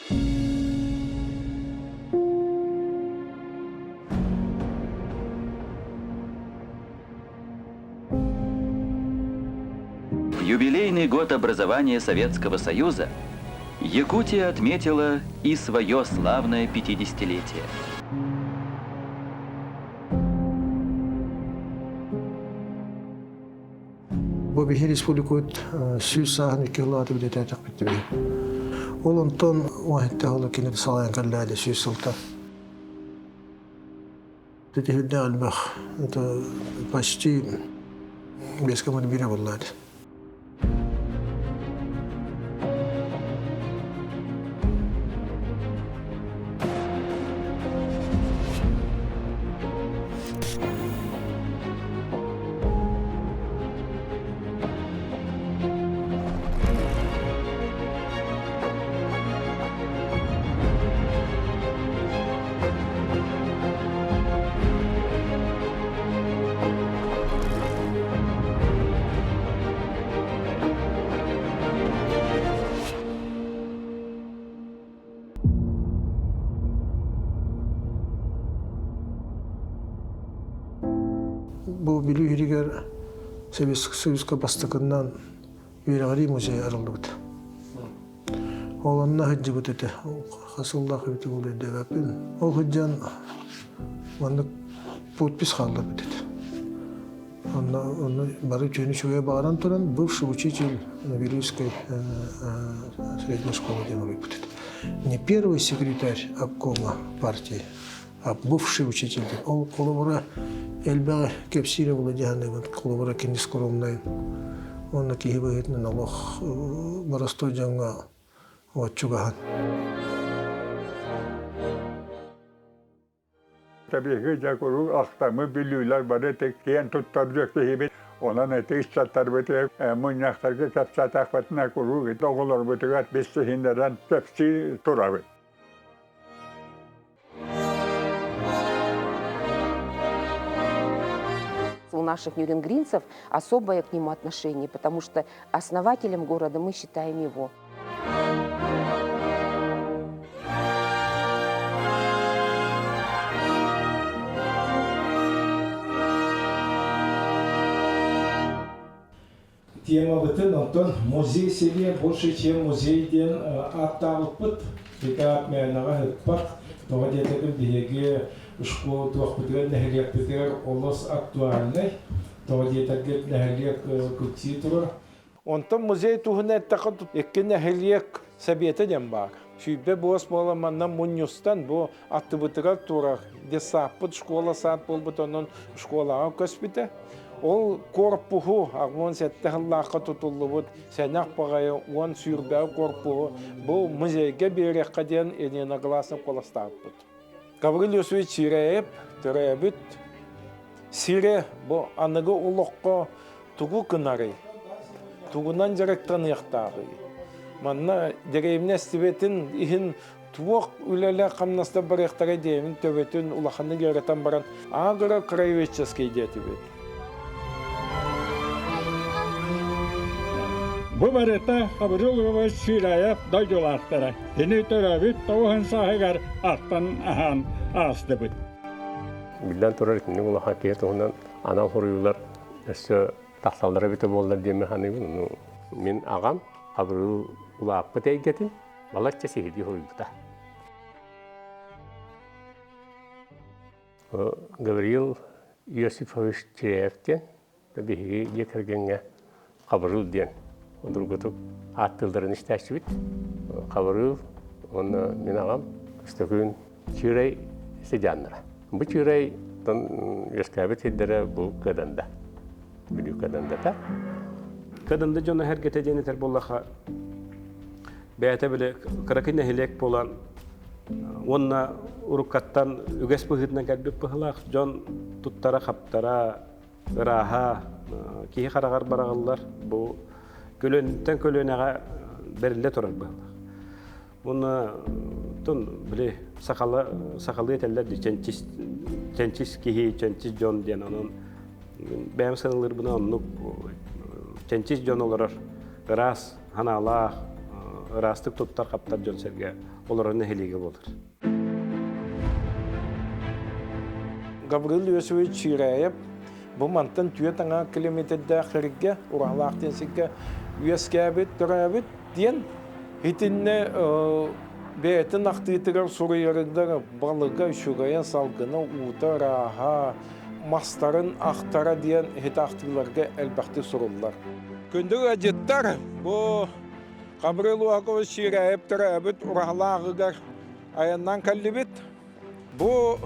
В юбилейный год образования Советского Союза Якутия отметила и свое славное 50-летие. Бу биһи республикабыт сүүс сааһын икки сыллаата билэтээтэхпит диби. Ол онтон уоһетте холу кини салайан кэллээди сүүс сылта. Титиһирдээх элбэх. Это почти беска бире буллаады. Бу Бүлүү иһигэр Советский Союзка бастакыннан үөрэҕирии музейа арыллыбыт. Ол онно сылдьыбыт этэ. Хас сыллаах эбитэ буолуо өйдөөбөппүн. Ол сылдьан маннык подпись хаалларбыт этэ. Онно, онно бары үтүөнү үчүгэйи баҕаран туран, бывший учитель Вилюйской средней школы диэн уруйбут этэ. Не первый секретарь обкома партии, а бывший учитель диэн. Ол холобура элбэҕи кэпсиирэ була дьаһаныыбын. Холобура кини скромнайын. Уонна киһи быһыытынан олох боростуой дьоҥҥо чугаһын. Тэбиһи дьэ куруук ахтаммыт бүлүүлэр бары киэн туттар киһибит. Онон ити ыччаттарбытыгар мунньахтарга кэпсээтэхпитинэ куруук оҕолорбутугар билсиһиннэрэн кэпсии турабыт. У наших нюрингринцев особое к нему отношение, потому что основателем города мы считаем его. Темабытын онтон музей селе больше, чем музей диэн ааттаабыппыт. Ити мээнэҕэ ыппат. Тоҕо диэтэкин биһиги школа туохпутугар нэһилиэкпитигэр олус актуальнай. Тоҕо диэтэргит нэһилиэк күпсии турар. Онтон музей туһунан эттэххэ икки нэһилиэк сэбиэтэ диэн баар. Сүүрбэ буос буолан манна мунньустан бу аттыбытыгар турар детсадпыт школа сад буолбут онон школаҕа көспүтэ. Ол корпуһу 67 сыллаахха тутуллубут сэнэх баҕайы уон сүүрбэҕи корпуһу бу музейга биэриэххэ диэн единогласно куоластаабыппыт. Гаврил Иосифович Чиряев төрөөбүт сирэ бу аныгы олоххо тугу гынарый? Тугунан дьарыктаныахтааҕый? Манна дэриэбинэ эстибэтин иһин туох үлэлээх-хамнастар барыахтара диэмин төбөтүн улаханнык ыаратан баран агро-краеведческий диэтибит. Бу барыта Хабырыл Иванович Сыыраев дойдулаахтара. Кини төрөөбүт тоҕуһун сааһыгар ахтан аһаан аастыбыт. Биллэн турар, итинник улахан киһи туһунан анал хоруйулар өссө тахсаллара эбитэ буоллар диэммин саныыбын. Ону мин аҕам Хабырыл улааппыт эйгэтин балачча сиһилии хоруйбута. Гавриил Иосифович Чиряев диэн биһиги дьиэ кэргэҥҥэ Хабырыыл диэн судургутук ааттыылларын истээччибит. Хабырыыл уонна мин аҕам Көстөкүүн Чыырай сыдьааннара. Бу Чыырай үөскээбит сирдэрэ бу Кыаданда. Бүлүү Кыадандата. Кыаданда дьоно эргэтэ диэн этэр буоллаха бэйэтэ били кыракый нэһилиэк буолан уонна уруккаттан үгэс быһыытынан кэлбит быһыылаах дьон туттара-хаптара ырааһа киһи хараҕар бараҕыллар бу көлүөнтэн көлүөнэҕэ бэриллэ турар быһыылаах. Уонна тон били сахала сахалыы этэллэр дии чэнчис чэнчис киһи чэнчис дьон диэн онон бэйэм сыаналыырбынан оннук чэнчис дьон олорор ыраас ханаалаах ыраастык туттар хаптар дьон сэргэ. олорор нэһилиэгэ буолар. Гаврил Иосифович Чиряев бу мантан түөрт аҥаа километрдаах сиргэ, Ураһалаах диэн сиргэ үөскээбит, төрөөбүт диэн итиннэ бэйэтин ахтыытыгар суруйарыгар балыга үчүгэйэ, салгына уута ырааһа, мастарын ахтара диэн иһит ахтыыларга элбэхтик суруллар. Күндү ыалдьыттар, бу Гаврил Уакович Чиряев төрөөбүт Ураһалааҕыгар айаннаан кэллибит. Бу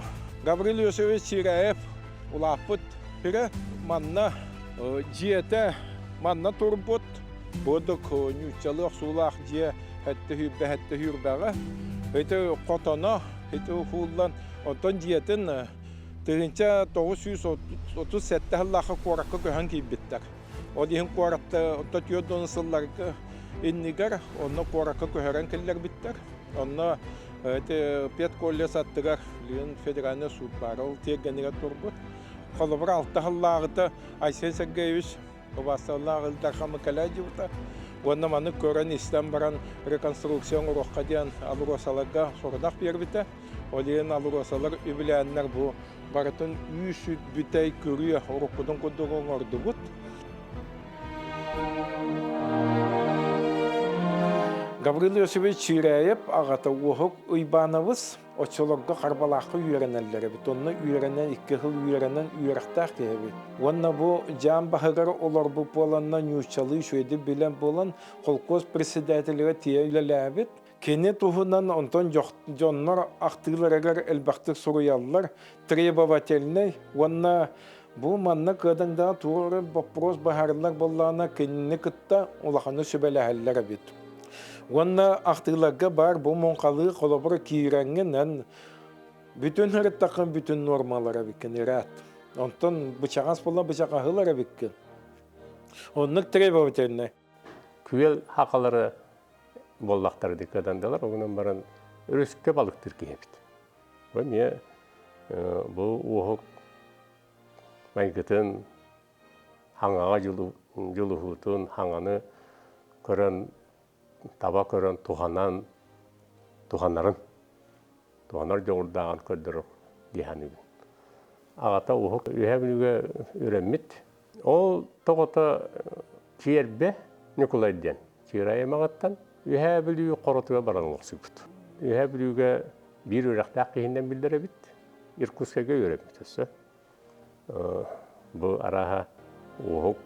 Гаврил Иосифович Чиряев улааппыт сирэ. Манна дьиэтэ манна турбут. Бурдук ньууччалыы охсуулаах дьиэ хэттэ сүүрбэ хэттэ сүүрбэҕэ. Ити хотоно ити уһууллан оттон дьиэтин 1937 сыллаахха куоракка көһөн киирбиттэр. Ол иһин куоратта отто 40 сылларга иннигэр онно куоракка көһөрөн киллэрбиттэр. Онно ити педколледж аттыгар Лен федеральный суд баар, ол тиэргэнигэр турбут. Холобур, алта сыллааҕыта Айсен Сергеевич убаастабыллаах Ил Дархан кэлээдьибитэ. Уонна маны көрөн-истэн баран реконструкция оҥоруохха диэн АЛРОСАларга сорудах биэрбитэ. Ол иһин АЛРОСАлар үбүлээннэр бу барытын үүс бүтэй күрүө уруккутун курдук оҥордубут. Гаврил Иосифович Чиряев аҕата Уоһук Уйбаанабыс оччолорго Харбалаахха үөрэнэллэр эбит. Онно үөрэнэн, икки сыл үөрэнэн үөрэхтээх киһи эбит. Уонна бу дьаам баһыгар олорбут буоланна ньууччалыы үчүгэйдик билэн буолан холкуос председателигэр тиийэ үлэлээбит. Кини туһунан онтон дьоннор ахтыыларыгар элбэхтик суруйаллар, требовательнай уонна бу манна кыадаҥдаҕа туох эрэ боппуруос быһаарыллар буоллаҕына кинини кытта улаханы сүбэлэһэллэр эбит. Уонна ахтыыларга баар бу муҥхалыы холобура киирэҥҥин эн бүтүн ырыттаххын бүтүн нуормалар эбиккин ирэт. Онтон бычаҕас буолла бычаҕаһылар эбиккин. Оннук требовательнай. Күөл хахалары буоллахтара дии кыадандалар, онон баран өрүскэ балыктыыр киһи эбит. Бу эмиэ бу уоһук майгытын хаҥаҕа дьулуһуутун хаҥаны көрөн таба көрөн туһанан туһанарын туһанар дьоҕурдааҕын көрдөрөр дии саныыбын. Аҕата уһук үөһээ Бүлүүгэ үрэммит. Ол тоҕото Чиэрбэ Ньукулай диэн Чыырай аймаҕыттан Үөһээ Бүлүү хоротугар баран олохсуйбут. Үөһээ Бүлүүгэ биир үөрэхтээх киһинэн биллэр эбит. Иркутскайга үөрэммит өссө. Бу арааһа уоһук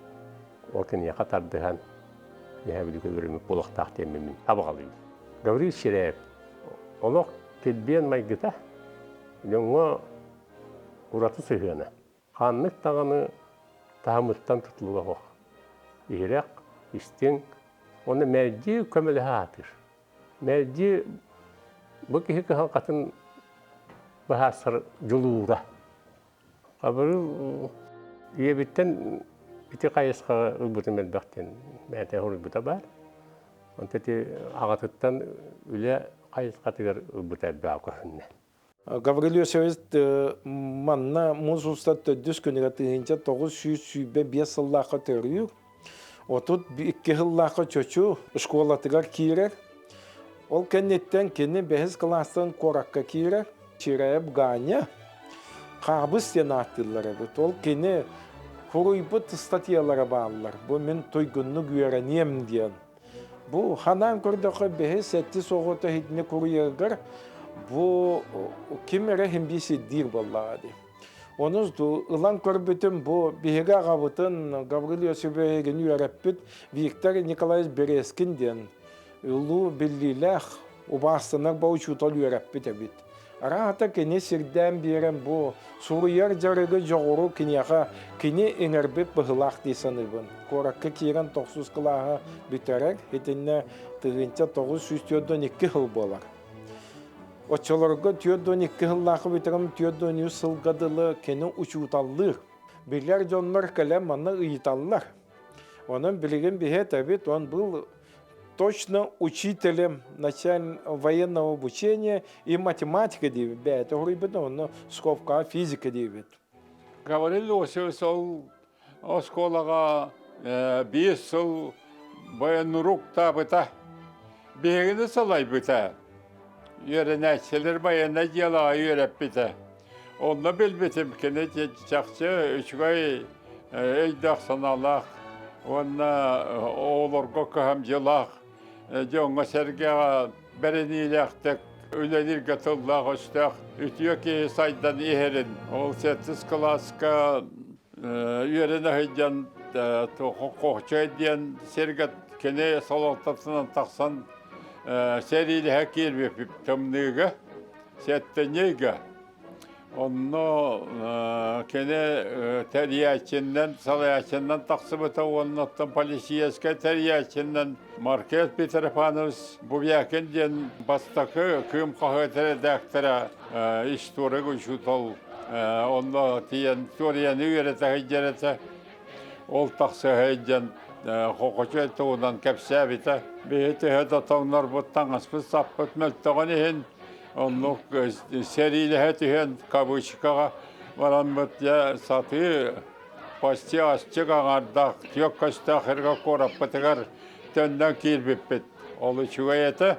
ол киниэхэ тардыһан Үөһээ Бүлүүгэ үөрэммит буолуохтаах диэммин мин абаҕалыыбын. Гаврил Чирээп олох килбиэн майгыта дьоҥҥо ураты сыһыана. Ханнык даҕаны таһымыттан тутулуга суох. Иһирэх, истиҥ уонна мэлдьи көмөлөһө аатыыр. Мэлдьи бу киһи кыһалҕатын быһаарсар дьулуура. Хабырыыл ийэбиттэн ити хайысхаҕа ылбытым элбэх диэн бэйэтэ суруйбута баар. Онто ити аҕатыттан үлэ хайысхатыгар ылбыта элбэҕэ көһүннэ. Гаврил Иосифович манна муус устар төрдүс күнүгэр 1925 сыллаахха төрүүр. 32 сыллаахха Чочу школатыгар киирэр. Ол кэнниттэн кини бэһис кылаастан куоракка киирэр. Чиряев Ганя Хаабыс диэн ааттыыллар эбит. Ол кини суруйбут статьялара бааллар. Бу мин туйгуннук үөрэниэм диэн. Бу ханаан көрдөххө бэһис сэттис оҕото иһитинэ куруйарыгар бу ким эрэ иһин сирдиир буоллаҕа дии. Ону ылан көрбүтүм бу биһиги аҕабытын Гаврил Иосифовигын үөрэппит Виктор Николаевич Березкин диэн улуу биллиилээх убаастанар ба учуутал үөрэппит эбит. Араата кини сирдээн биэрэн бу суруйар дьарыгы дьоҕуру киниэхэ кини иҥэрбит быһылаах дии саныыбын. Куоракка киирэн тохсус кылааһы бүтэрэр, итиннэ 1942 сыл буолар. Оччолорго 42 сыллаахы бүтэрим 43 сылга дылы кини учууталлыыр. Билэр дьоннор кэлэн манна ыйыталлар. Онон билигин биһи этэбит, он был точно учителем началь военного обучения и математика диэбит бэйэтэ хоруйбут онно скобкаҕа физика диэбит. Гаврил Иосифович ол оскуолаҕа биир сыл военруктаабыта, биһигини салайбыта. Үөрэнээччилэр байыаннай дьыалаҕа үөрэппитэ. Онно билбитим кини чахчы үчүгэй өйдөөх-санаалаах уонна оҕолорго кыһамдьылаах дьоҥҥо-сэргэҕэ бэриниилээхтик үлэлииргэ тыллаах-өстөөх үтүө киһи сайдан иһэрин. Ол сэттис кылааска үөрэнэ сылдьан Хохчой диэн сиргэ кини салалтатынан тахсан сэриилэһэ киирбиппит тымныыга, сэттэнньигэ. Онно кини тэрийээччиннэн, салайааччыннан тахсыбыта уонна оттон полицейскай тэрийээччиннэн Маркез Петропанович Бубякин диэн бастакы Кыым хаһыат эрэдээктэрэ, историк учуутал онно тиийэн историяны үөрэтэ сылдьар этэ. Ол тахса сылдьан Хохочой туһунан кэпсээбитэ. Биһи төһө да тоҥнорбут, таҥаспыт-саппыт мөлтөҕүн иһин Оннук сэриилэһэ түһэн кавычкаҕа бараммыт дьэ сатыы почти аччык аҥардаах түөх көстөөх сиргэ куораппытыгар төннөн киирбиппит. Ол үчүгэй этэ.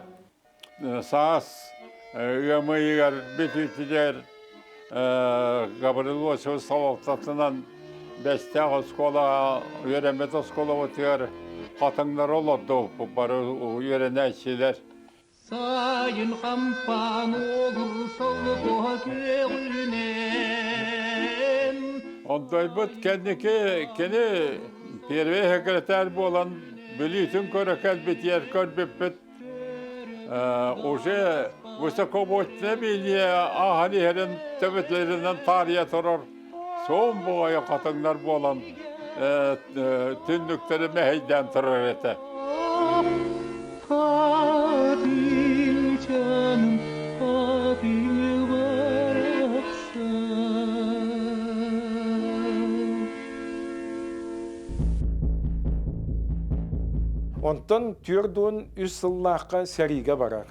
Саас ыам ыйыгар бүтүүтүгэр Гаврил Осипов салалтатынан Бэстээх оскуолаҕа үөрэммит оскуолабытыгар хатыҥнары олордубуппут бары үөрэнээччилэр. Сайын хампаан олурсал туһа күөҕүнэн. Ондойбут кэнники кини первый секретарь буолан бүлүүтүн көрө кэлбитигэр көрбүппүт уже высокобочная линия ааһан иһэрин төбөтүлэринэн таарыйа турар суон буҕайы хатыҥнар буолан түннүктэри мэһэйдээн турар этэ. Онтон 43 сыллаахха сэриигэ барар.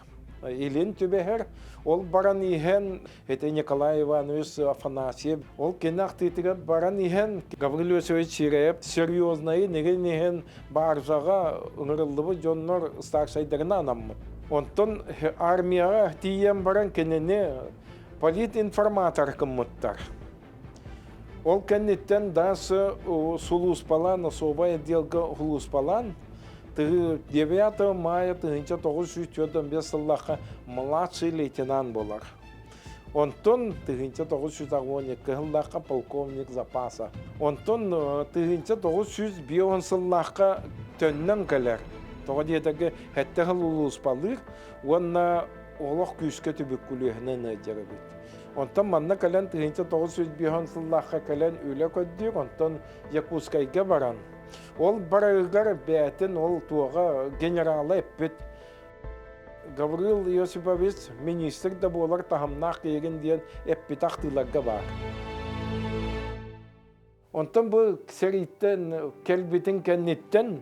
Илин түбэһэр, ол баран иһэн Это Николай Иванович Афанасьев. Ол кини ахтыытыгар баран иһэн Гаврил Иосифович Чирэйэп серьезнайы нигин иһин бааржаҕа ыҥырыллыбыт дьоннор старшайдарына анаммыт. Онтон армияҕа тиийэн баран кинини политинформатор гыммыттар. Ол кэнниттэн дас сулууспалаан, особай отделга сулууспалаан, 9 мая 1945 сыллаахха младший лейтенант буолар. Онтон 1982 сыллаахха полковник запаса. Онтон 1905 сыллаахха төннөн кэлэр. Тоҕо диэтэги сэттэ сыл улууспалыыр уонна олох күүскэ түбүккүлүөһүнэн ыалдьар эбит. Онтон манна кэлэн 1905 сыллаахха кэлэн үлэ көрдүүр, онтон Якутскайга баран ол барарыгар бэйэтин ол туоҕа генерала эппит Гаврил Иосифович министр да буолар таһымнаах киһигин диэн эппит ахтыыларга баар. Онтон бу сэрииттэн кэлбитин кэнниттэн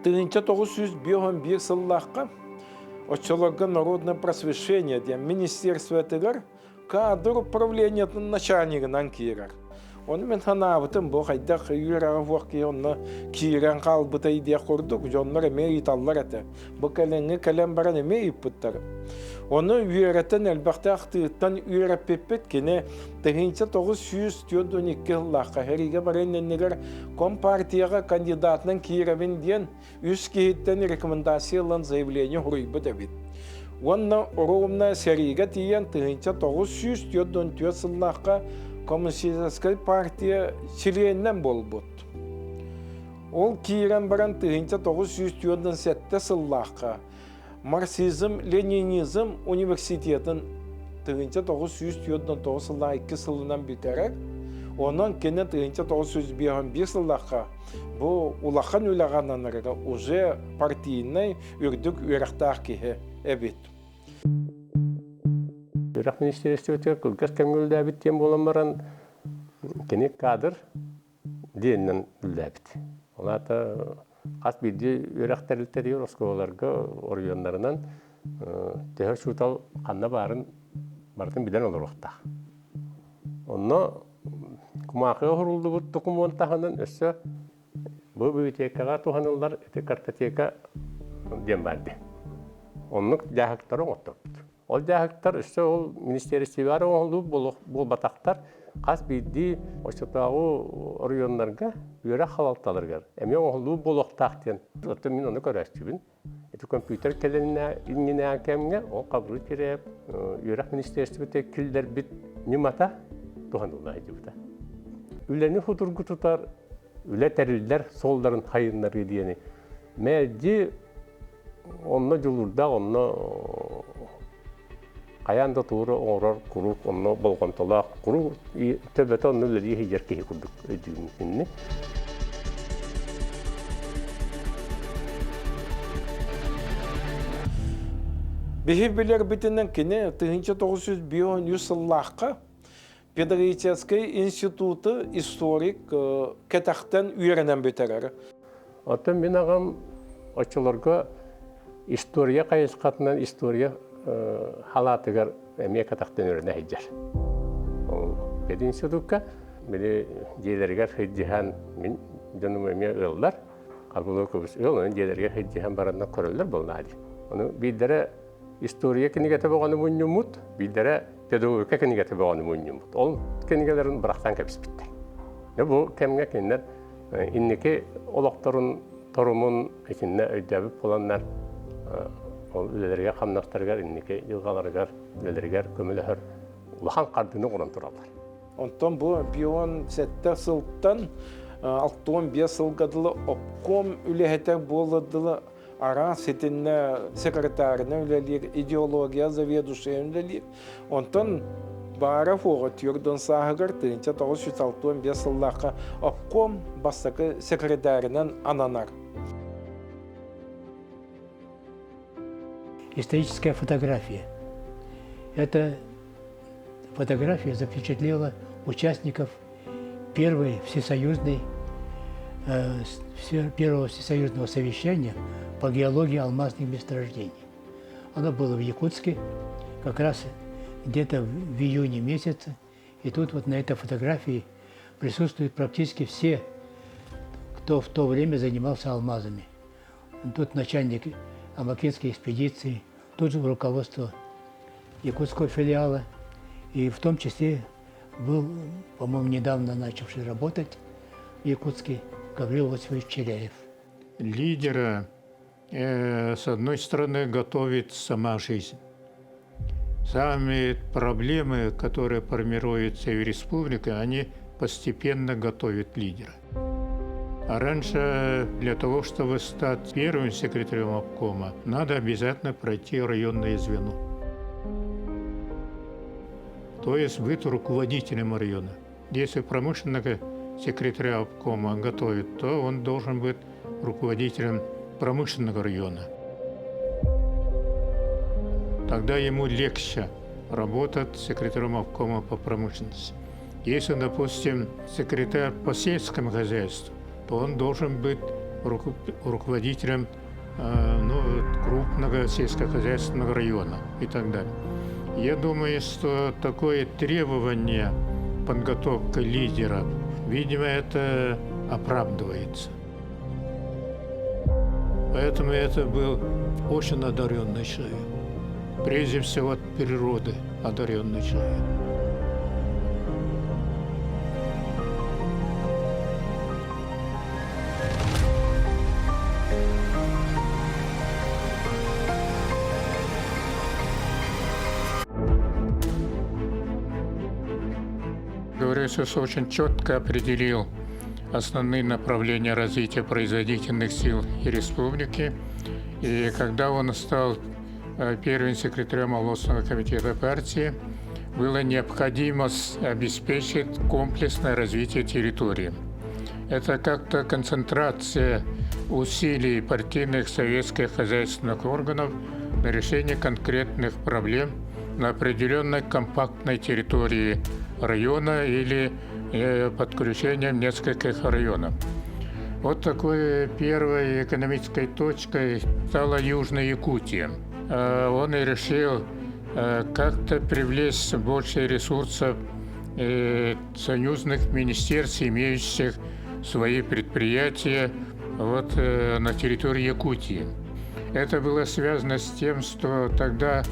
1951 сыллаахха оччолорго народное просвещение диэн министерствотыгар кадр управлениетын начальнигынан киирэр. Ону мин санаабытым бу хайдах үөрэҕэ суох киһи онно киирэн хаалбытай диэх курдук дьоннор эмиэ ыйыталлар этэ. Бу кэлиҥҥи кэлэн баран эмиэ ыйыппыттар. Ону үөрэтэн элбэхтэ ахтыыттан үөрэппиппит кини 1942 сыллаахха сэриигэ баран иннигэр Компартияҕа кандидатынан киирэбин диэн үс киһиттэн рекомендация ылан заявление суруйбут эбит. Уонна ровно сэриигэ тиийэн 1944 сыллаахха Коммунистическай партия чилиэнинэн буолбут. Ол киирэн баран 1947 сыллаахха Марксизм-Ленинизм университетын 1949 сыллаах икки сылынан бүтэрэр. Онон кини 1951 сыллаахха бу улахан үлэҕэ ананарыгар уже партийнай үрдүк үөрэхтээх киһи эбит. Үөрэх министиэристибэтигэр кылгас кэмҥэ үлэлээбит диэн буолан баран кини кадр диэнинэн үлэлээбит. Ол аата хас биирдии үөрэх тэрилтэтигэр оскуолаларга оройуоннарынан төһө учуутал ханна баарын барытын билэн олоруохтаах. Онно кумаахыга уһуруллубут докумуон таһынан өссө бу библиотекаҕа туһаныллар ити картотека диэн баар дии. Оннук дьааһыктары оҥотторбут. Ол дьааһыктар өссө ол министиэристибэҕэ оҥоһуллубут буолбатахтар. Хас биирдии оччотооҕу оройуоннарга үөрэх халалталарыгар эмиэ оҥоһуллубут буолуохтаах диэн. Оттон мин ону көрөөччүбүн. Ити компьютер кэлиннэ иннинээҕи кэмҥэ ол Хабырыыл Кирэйэп үөрэх министиэристибэтэ киллэрбит ньымата туһанылла сылдьыбыта. Үлэни судургу тутар, үлэ тэриллэр суолларын хайыннарыы диэни мэлдьи онно дьулуурдаах, онно хайаан да тууру оҥорор куруук онно болҕомтолоох, куруук төбөтө онно үлэлии сылдьар киһи курдук өйдүүбүн кинини. Биһи билэрбитинэн кини 1953 сыллаахха педагогическай институту историк кэтэхтэн үөрэнэн бүтэрэр. Оттон мин аҕам оччолорго история хайысхатынан история халаатыгар эмиэ кэтэхтэн үөрэнэ сылдьар. Ол пединститутка били дьиэлэригэр сылдьыһан мин дьонум эмиэ ыаллар. Хабылы көбүс ыал онон дьиэлэригэр сылдьыһан баранна көрөллөр буоллаа дии. Ону биирдэрэ история кинигэтэ бөҕөнү мунньуммут, биирдэрэ педагогика кинигэтэ бөҕөнү мунньуммут. Ол кинигэлэрин бырахтан кэбиспиттэр. Бу кэмҥэ кинилэр инники олохторун торумун итиннэ өйдөөбүт буоланнар ол үлэлэригэр хамнастарыгар инники дьылҕаларыгар үлэлэригэр көмөлөһөр улахан хардыыны оҥорон тураллар. Онтон бу бион сэттэ сылтан 65 сылга дылы обком үлэһитэ буола дылы араас ситиннэ секретарына үлэлиир, идеология заведующайын үлэлиир. Онтон Бааров уоҕа түөрдөн сааһыгар 1965 сыллаахха обком бастакы секретарынан ананар. Историческая фотография. Это фотография запечатлела участников первой всесоюзной, э, первого всесоюзного совещания по геологии алмазных месторождений. Оно было в Якутске, как раз где-то в июне месяце. И тут вот на этой фотографии присутствуют практически все, кто в то время занимался алмазами. Тут начальник Амакинской экспедиции, тут же руководство якутского филиала, и в том числе был, по-моему, недавно начавший работать в Якутске Гаврил Осипович Челяев. Лидера, с одной стороны, готовит сама жизнь. Сами проблемы, которые формируются в республике, они постепенно готовят лидера. А раньше для того, чтобы стать первым секретарем обкома, надо обязательно пройти районное звено. То есть быть руководителем района. Если промышленного секретаря обкома готовят, то он должен быть руководителем промышленного района. Тогда ему легче работать секретарем обкома по промышленности. Если, допустим, секретарь по сельскому хозяйству, то он должен быть руководителем ну, крупного сельскохозяйственного района и так далее. Я думаю, что такое требование подготовка лидера, видимо, это оправдывается. Поэтому это был очень одаренный человек. Прежде всего от природы одаренный человек. Гаврилович очень четко определил основные направления развития производительных сил и республики. И когда он стал первым секретарем областного комитета партии, было необходимо обеспечить комплексное развитие территории. Это как-то концентрация усилий партийных советских хозяйственных органов на решение конкретных проблем на определенной компактной территории района или подключением нескольких районов. Вот такой первой экономической точкой стала Южная Якутия. Он и решил как-то привлечь больше ресурсов союзных министерств, имеющих свои предприятия вот, на территории Якутии. Это было связано с тем, что тогда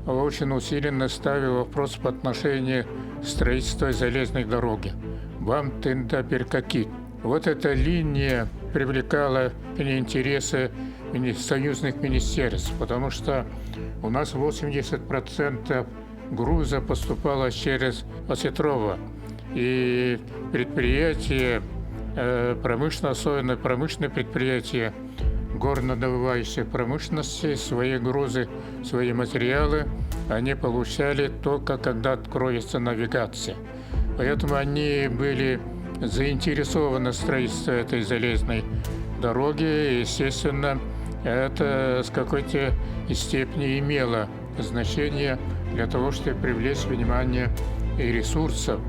очень усиленно ставил вопрос по отношению строительства железной дороги. Бам-Тында-Беркакит. Вот эта линия привлекала интересы союзных министерств, потому что у нас 80% груза поступало через Осетрово. И предприятия, промышленные, особенно промышленные предприятия горнодобывающей промышленности, свои грузы, свои материалы они получали только когда откроется навигация. Поэтому они были заинтересованы в строительстве этой железной дороги. И, естественно, это с какой-то степени имело значение для того, чтобы привлечь внимание и ресурсов,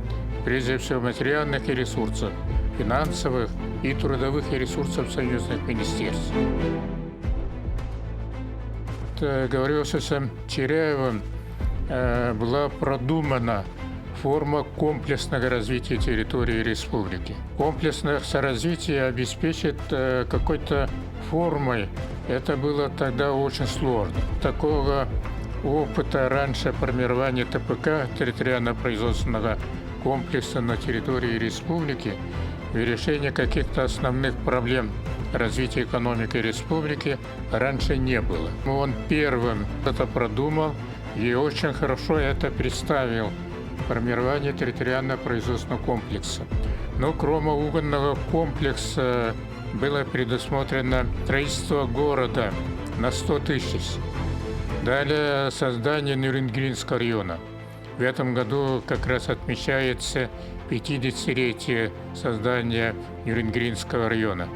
прежде всего материальных и ресурсов, финансовых и трудовых ресурсов союзных министерств. Гавриилом Чиряевым была продумана форма комплексного развития территории республики. Комплексное развитие обеспечит какой-то формой, это было тогда очень сложно. Такого опыта раньше формирования ТПК, территориально-производственного комплекса на территории республики, в решении каких-то основных проблем развития экономики республики раньше не было. Он первым это продумал и очень хорошо это представил формирование территориально-производственного комплекса. Но кроме угольного комплекса было предусмотрено строительство города на 100 тысяч. Далее создание Нерюнгринского района. В этом году как раз отмечается 50-летие создания Нерюнгринского района.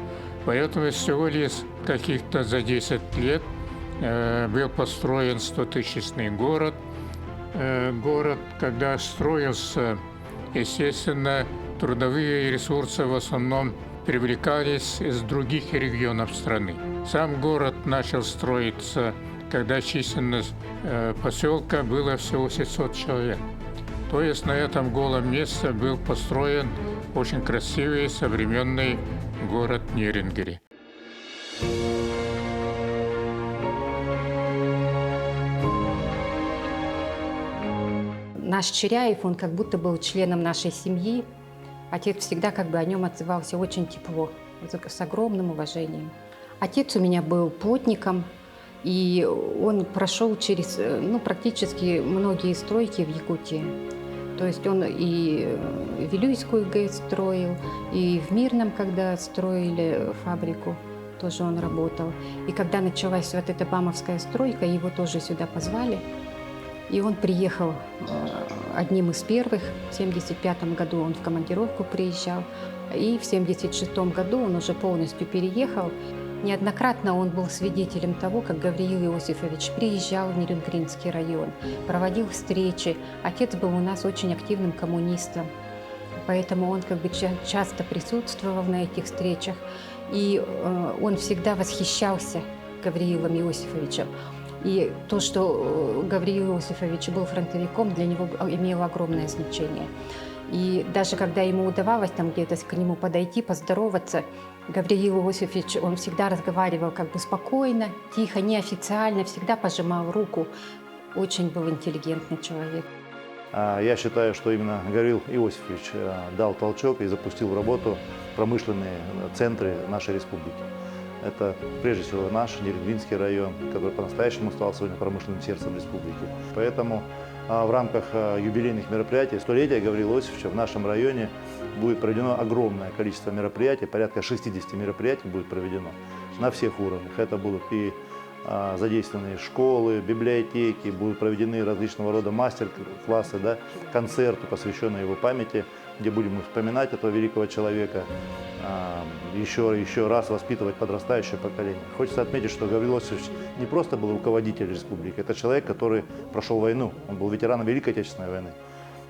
Поэтому всего лишь каких-то за 10 лет был построен 100-тысячный город. Город, когда строился, естественно, трудовые ресурсы в основном привлекались из других регионов страны. Сам город начал строиться, когда численность поселка была всего 700 человек. То есть на этом голом месте был построен очень красивый современный город Нерюнгри. Наш Чиряев, он как будто был членом нашей семьи. Отец всегда как бы о нем отзывался очень тепло, с огромным уважением. Отец у меня был плотником, и он прошел через практически многие стройки в Якутии. То есть он и Вилюйскую ГЭС строил, и в Мирном, когда строили фабрику, тоже он работал. И когда началась вот эта бамовская стройка, его тоже сюда позвали. И он приехал одним из первых. В 1975 году он в командировку приезжал. И в 1976 году он уже полностью переехал. Неоднократно он был свидетелем того, как Гавриил Иосифович приезжал в Нерюнгринский район, проводил встречи. Отец был у нас очень активным коммунистом, поэтому он как бы часто присутствовал на этих встречах. И он всегда восхищался Гавриилом Иосифовичем. И то, что Гавриил Иосифович был фронтовиком, для него имело огромное значение. И даже когда ему удавалось там где-то к нему подойти, поздороваться, Гавриил Иосифович, он всегда разговаривал как бы спокойно, тихо, неофициально, всегда пожимал руку. Очень был интеллигентный человек. Я считаю, что именно Гавриил Иосифович дал толчок и запустил в работу промышленные центры нашей республики. Это прежде всего наш Нерюнгринский район, который по-настоящему стал сегодня промышленным сердцем республики. Поэтому в рамках юбилейных мероприятий столетия Гавриила Иосифовича в нашем районе будет проведено огромное количество мероприятий, порядка 60 мероприятий будет проведено на всех уровнях. Это будут и задействованы школы, библиотеки, будут проведены различного рода мастер-классы, да, концерты, посвященные его памяти, где будем вспоминать этого великого человека, еще раз воспитывать подрастающее поколение. Хочется отметить, что Гавриил Иосифович не просто был руководителем республики, это человек, который прошел войну, он был ветераном Великой Отечественной войны.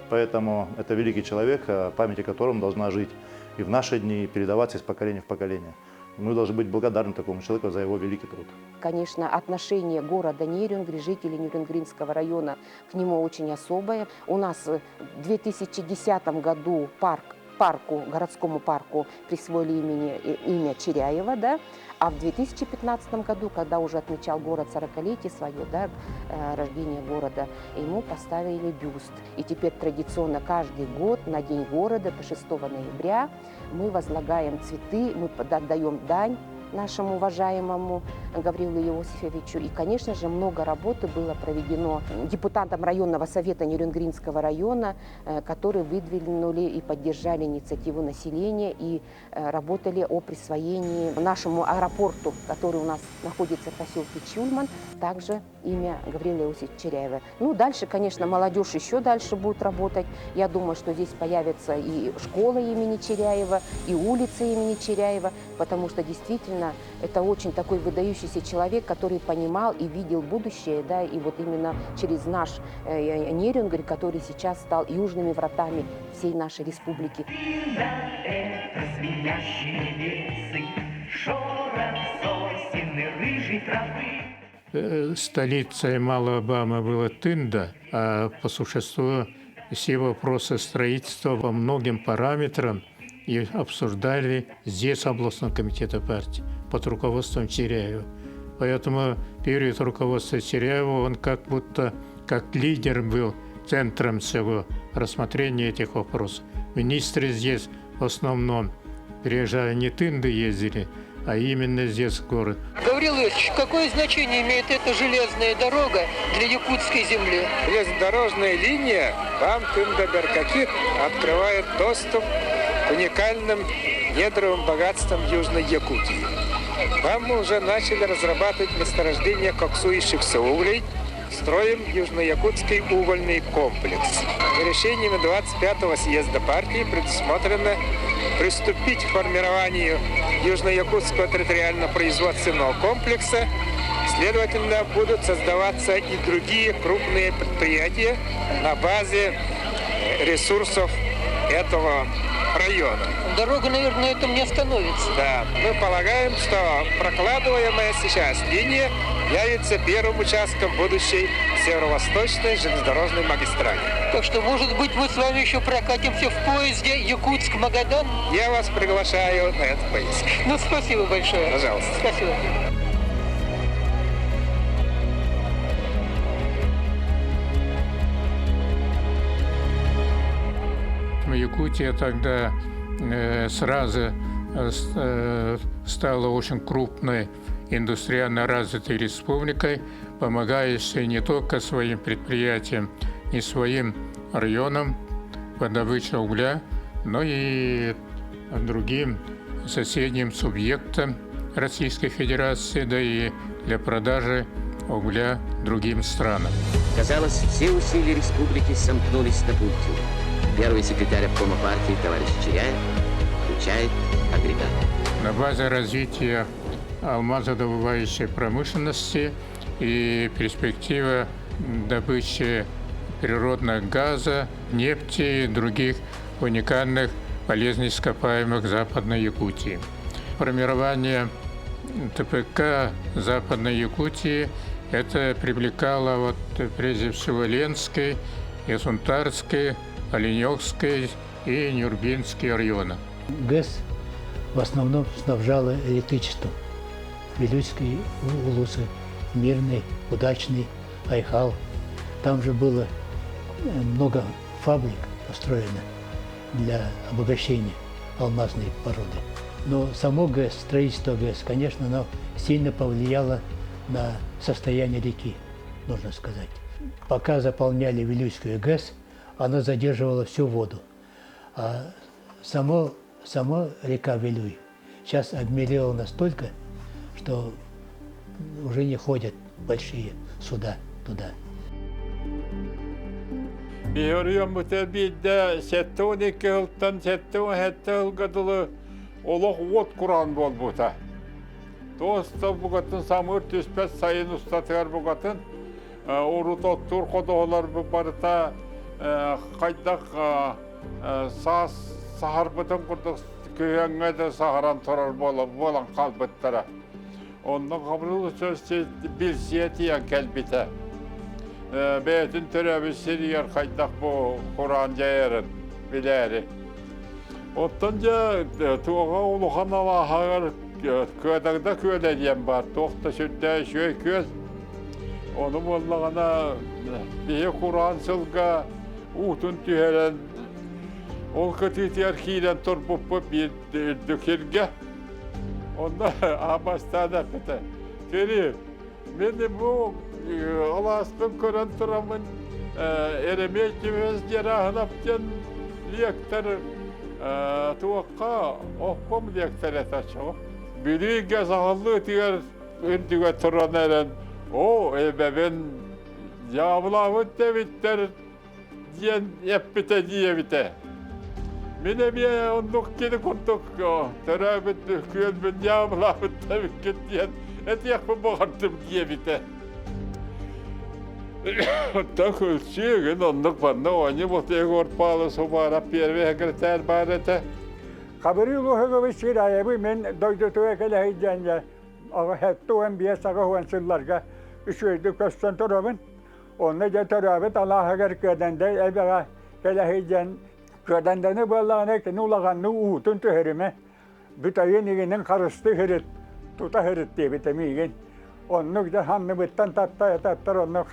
Поэтому это великий человек, память о котором должна жить и в наши дни, и передаваться из поколения в поколение. Мы должны быть благодарны такому человеку за его великий труд. Конечно, отношение города Нерюнгри, жителей Нерюнгринского района к нему очень особое. У нас в 2010 году парк парку, городскому парку присвоили имени, имя Чиряева, да, а в 2015 году, когда уже отмечал город 40-летие свое, да, рождение города, ему поставили бюст. И теперь традиционно каждый год на День города, по 6 ноября, мы возлагаем цветы, мы даем дань нашему уважаемому Гаврилу Иосифовичу. И, конечно же, много работы было проведено депутатом районного совета Нерюнгринского района, которые выдвинули и поддержали инициативу населения и работали о присвоении нашему аэропорту, который у нас находится в поселке Чульман, также имя Гаврила Иосифовича Чиряева. Ну, дальше, конечно, молодежь еще дальше будет работать. Я думаю, что здесь появится и школа имени Чиряева, и улица имени Чиряева, потому что действительно это очень такой выдающийся человек, который понимал и видел будущее, да, и вот именно через наш Нерюнгри, который сейчас стал южными вратами всей нашей республики. Столицей Малого Бама была Тында, а по существу все вопросы строительства по многим параметрам и обсуждали здесь областного комитета партии под руководством Чиряева. Поэтому период руководства Чиряева он как будто как лидер был центром всего рассмотрения этих вопросов. Министры здесь в основном приезжали не Тынды ездили, а именно здесь город. Гаврил Ильич, какое значение имеет эта железная дорога для якутской земли? Железнодорожная линия Бам-Тында-Беркакит открывает доступ к уникальным недровым богатствам Южной Якутии. Там мы уже начали разрабатывать месторождение коксующихся углей, строим Южноякутский угольный комплекс. Решениями 25-го съезда партии предусмотрено приступить к формированию Южноякутского территориально-производственного комплекса. Следовательно, будут создаваться и другие крупные предприятия на базе ресурсов этого района. Дорога, наверное, на этом не остановится. Да, мы полагаем, что прокладываемая сейчас линия явится первым участком будущей северо-восточной железнодорожной магистрали. Так что, может быть, мы с вами еще прокатимся в поезде Якутск-Магадан? Я вас приглашаю на этот поезд. Ну, спасибо большое. Пожалуйста. Спасибо. Якутия тогда сразу стала очень крупной индустриально развитой республикой, помогающей не только своим предприятиям и своим районам по добыче угля, но и другим соседним субъектам Российской Федерации, да и для продажи угля другим странам. Казалось, все усилия республики сомкнулись на пульте. Первый секретарь обкома партии товарищ Чиряев включает агрегат. На базе развития алмазодобывающей промышленности и перспектива добычи природного газа, нефти и других уникальных полезных ископаемых Западной Якутии. Формирование ТПК Западной Якутии это привлекало вот, прежде всего Ленский, Сунтарский, Оленевский и Нюрбинский районы. ГЭС в основном снабжала электричеством. Вилюйский, Улусы, Мирный, Удачный, Айхал. Там же было много фабрик построено для обогащения алмазной породы. Но само ГЭС, строительство ГЭС, конечно, оно сильно повлияло на состояние реки, нужно сказать. Пока заполняли Вилюйскую ГЭС, она задерживала всю воду. А само, сама река Вилюй сейчас обмелела настолько, что уже не ходят большие суда туда. Биһиги биирдэ 72 сылтан 77 сылга дылы олох уот кураан буолбута. Туоста букатын самыыр түспэт сайын устатыгар букатын урут оттуур ходоһолор барыта хайдах саас саһарбытын курдук күһөҥҥө да саһаран турар буолан хаалбыттара. Онно Гаврил билсиэ тиийэн кэлбитэ. Бэйэтин төрөөбүт сиригэр хайдах бу кураан дьайарын билээри. Оттон дьэ туоҕа улахан алааһыгар Кыадагда күөлэ диэн баар, туох да сүрдээх үчүгэй күөл. Ону буоллаҕына биһи кураан сылга уутун түһэрэн ол кытыытыгар киирэн турбуппут биир үрдүк сиргэ. Онно аабастаан эппитэ. Кири, мин бу алааспын көрөн тураммын Еремей Тимофеевич Дьарааһынап диэн лектор туохха оппом лектор этэ чоҕо. Бүлүүгэ саҕаллыытыгар үрдүгэ туран эрэн, оо, эбэбин дьаабылаабыт эбиттэр диэн эппитэ диэбитэ. Мин эмиэ оннук кини курдук төрөөбүт күөлбүн дьаабылаабыт эбиккит диэн этиэхпин баҕардым диэбитэ. Так өлсүөгүн оннук манна оонньуу Егор Павлович Субаров первый секретарь баар этэ. Хабырыы Луһугович Чиряевы мен дойдутуга кэлэһий диэн 75 сылларга үчүгэйдик көстөн турабын. Онно дьэ төрөөбүт алааһыгар Кыаданда эбэҕэ кэлэһий диэн Кыаданданы буоллаҕына кини улаханнык уутун түһэримэ, бүтэйин игинин харысты сырыт, тута сырыт диэбитэ миигин. Оннук дьэ санныбыттан татта таттар онно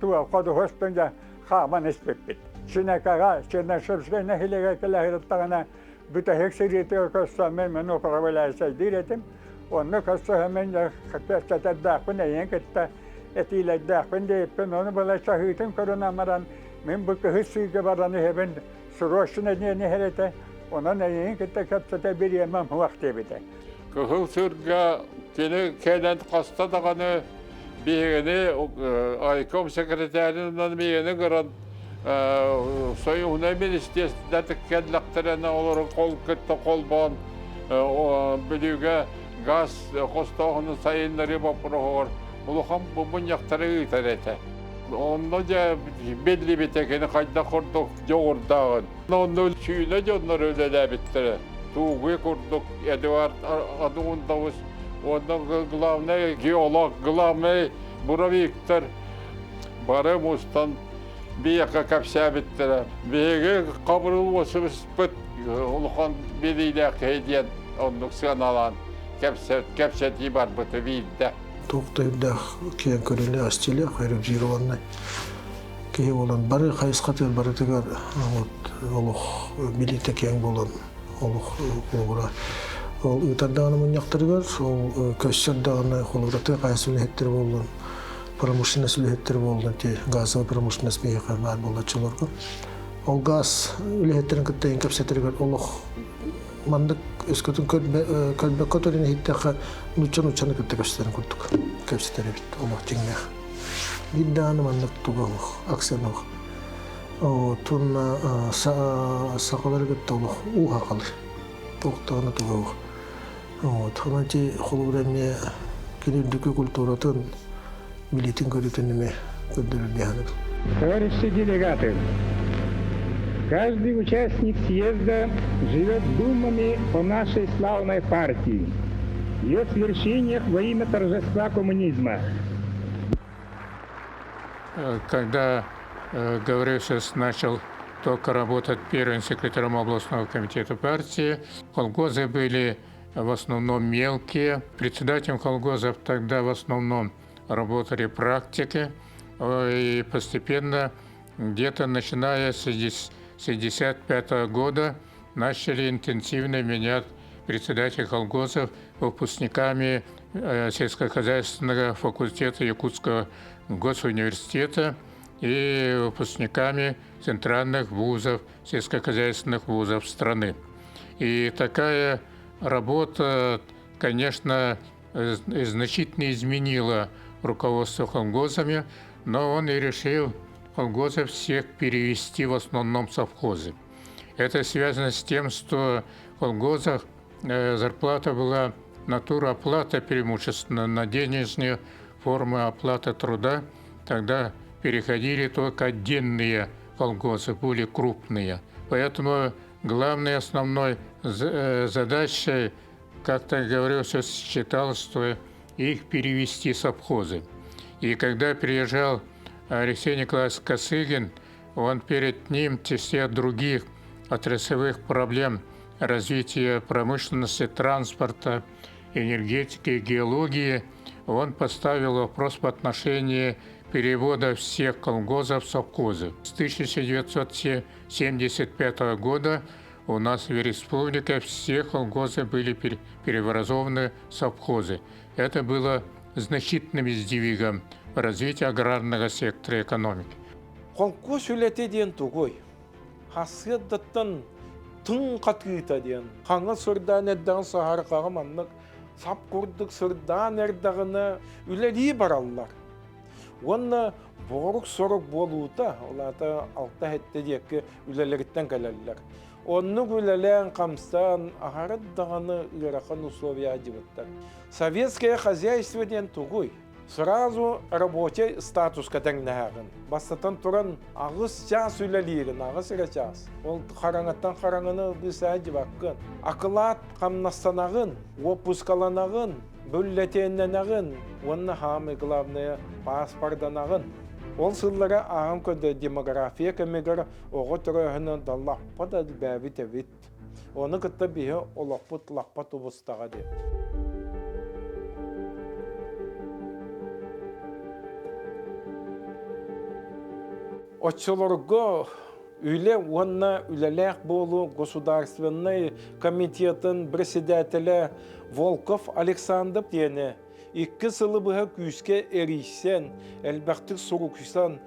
туга ходуһустун дьэ хааман испиппит. Чинэкэҕэ, Чернышевскай нэһилиэгэр кэлэ сырыттаҕына бүтэһик сырыытыгар көрсөммүн мин управляющайдыыр этим. Онно көрсөһөммүн дьэ кэпсэтэрдээхпин эйигин кытта этиилэрдээхпин диэбиппин, ону была чаһыытын көрөн амаран мин бу кыһыл сыырга баран иһэбин, срочно диэн иһэр этэ, онон эйигин кытта кэпсэтэ бириэмэм суох диэбитэ. Кыһыл сыырга кини кэлэн хаста даҕаны биһигини айком секретарынан биһигини кыран союзнай министерствода кэллэхтэринэ олору кол кытта холбоон Бүлүүгэ газ хостооһунун сайыннарыы боппуруоһугар улахан мунньахтары ыытар этэ. Онно дьэ биллибитэ кини хайдах курдук дьоҕурдааҕын. Онно сүүнэ дьоннор үлэлээбиттэрэ. Туугуй курдук Эдуард Адундович уонна главный геолог, главный буровиктар бары мустан биһиэхэ кэпсээбиттэрэ. Биһиги Хабырыл Осиппыт улахан билиилээх киһи диэн оннук сыаналаан кэпсэтии барбыта биирдэ. Туох да үрдээх киэҥ көрүүлээх, стилэх, эрудированный киһи буолан бары хайысхатыгар барытыгар вот олох билиитэ киэҥ буолан олох холобура ол ыытар даҕаны мунньахтарыгар ол көссөр даҕаны холобура тыа хаһаайыстыбатын үлэһиттэрэ буоллун промышленность үлэһиттэрэ буоллун ти газовый промышленность биһиэхэ баар буоллаччыларга ол газ үлэһиттэрин кытта эн кэпсэтэригэр олох маннык өскөтүн көрбөккө төрүн иһиттэххэ нуучча нууччаны кытта кэпсэтэрин курдук кэпсэтэр эбит олох дьиҥнээх биир даҕаны маннык туга суох акцент суох уонна сахалары кытта олох уу хахалыр туох даҕаны туга суох вот онон ити холобура эмиэ кини үрдүкү культуратын билиитин көрүүтүн эмиэ көрдөрөр дии саныыбын. Товарищи делегаты, каждый участник съезда живет думами о нашей славной партии, ее свершениях во имя торжества коммунизма. Когда Гаврилович начал только работать первым секретарем областного комитета партии, колхозы были в основном мелкие. Председателем колхозов тогда в основном работали практики. И постепенно, где-то начиная с 1965 года, начали интенсивно менять председателей колхозов выпускниками сельскохозяйственного факультета Якутского госуниверситета и выпускниками центральных вузов, сельскохозяйственных вузов страны. И такая работа, конечно, значительно изменила руководство колхозами, но он и решил колхозов всех перевести в основном совхозы. Это связано с тем, что в колхозах зарплата была натура оплата преимущественно на денежные формы оплаты труда. Тогда переходили только отдельные колхозы, более крупные. Поэтому главной основной задачей, как-то говорил, все считал, что их перевести в совхозы. И когда приезжал Алексей Николаевич Косыгин, он перед ним, в числе других отраслевых проблем развития промышленности, транспорта, энергетики, геологии, он поставил вопрос в отношении перевода всех колхозов в совхозы. С 1975 года у нас в республике все колхозы были преобразованы в совхозы. Это было значительным сдвигом в развитии аграрного сектора экономики. Холкуос үлэтэ диэн тугуй? Хасыаддаттан тыҥ хатыыта диэн хаҥа сырдаан эрдэҕин саһарҕаҕа маннык сап курдук сырдаан эрдэҕинэ үлэлии бараллар. Уонна борук-сорук буолуута, ол аата алта-сэттэ диэки үлэлэриттэн кэлэллэр. Оннук үлэлээн-хамсаан аһара даҕаны ыарахан условия дьыбыттар. Советское хозяйство диэн тугуй? Сразу рабочай статуска тэҥнэһэҕин. Бастатан туран аҕыс чаас үлэлиирин, аҕыс эрэ чаас. Ол хараҥаттан хараҥаны быысаа дьыбаккын. Акылаат хамнастанаҕын, уоппускаланаҕын, бюллетеннэнэҕин уонна самое главное паспорданаҕын. Ол сыллара ааһан көрдө демография кэмигэр оҕо төрөөһүнэ да лаппа да элбээбит эбит. Ону кытта биһи олохпут лаппа тубустаҕа диэн. Оччолорго Үлэ уонна үлэлээх буолуу государственнай комитетын председателэ Волков Александр диэни икки сылы быһа күүскэ эрийсэн, элбэхтик суруксан,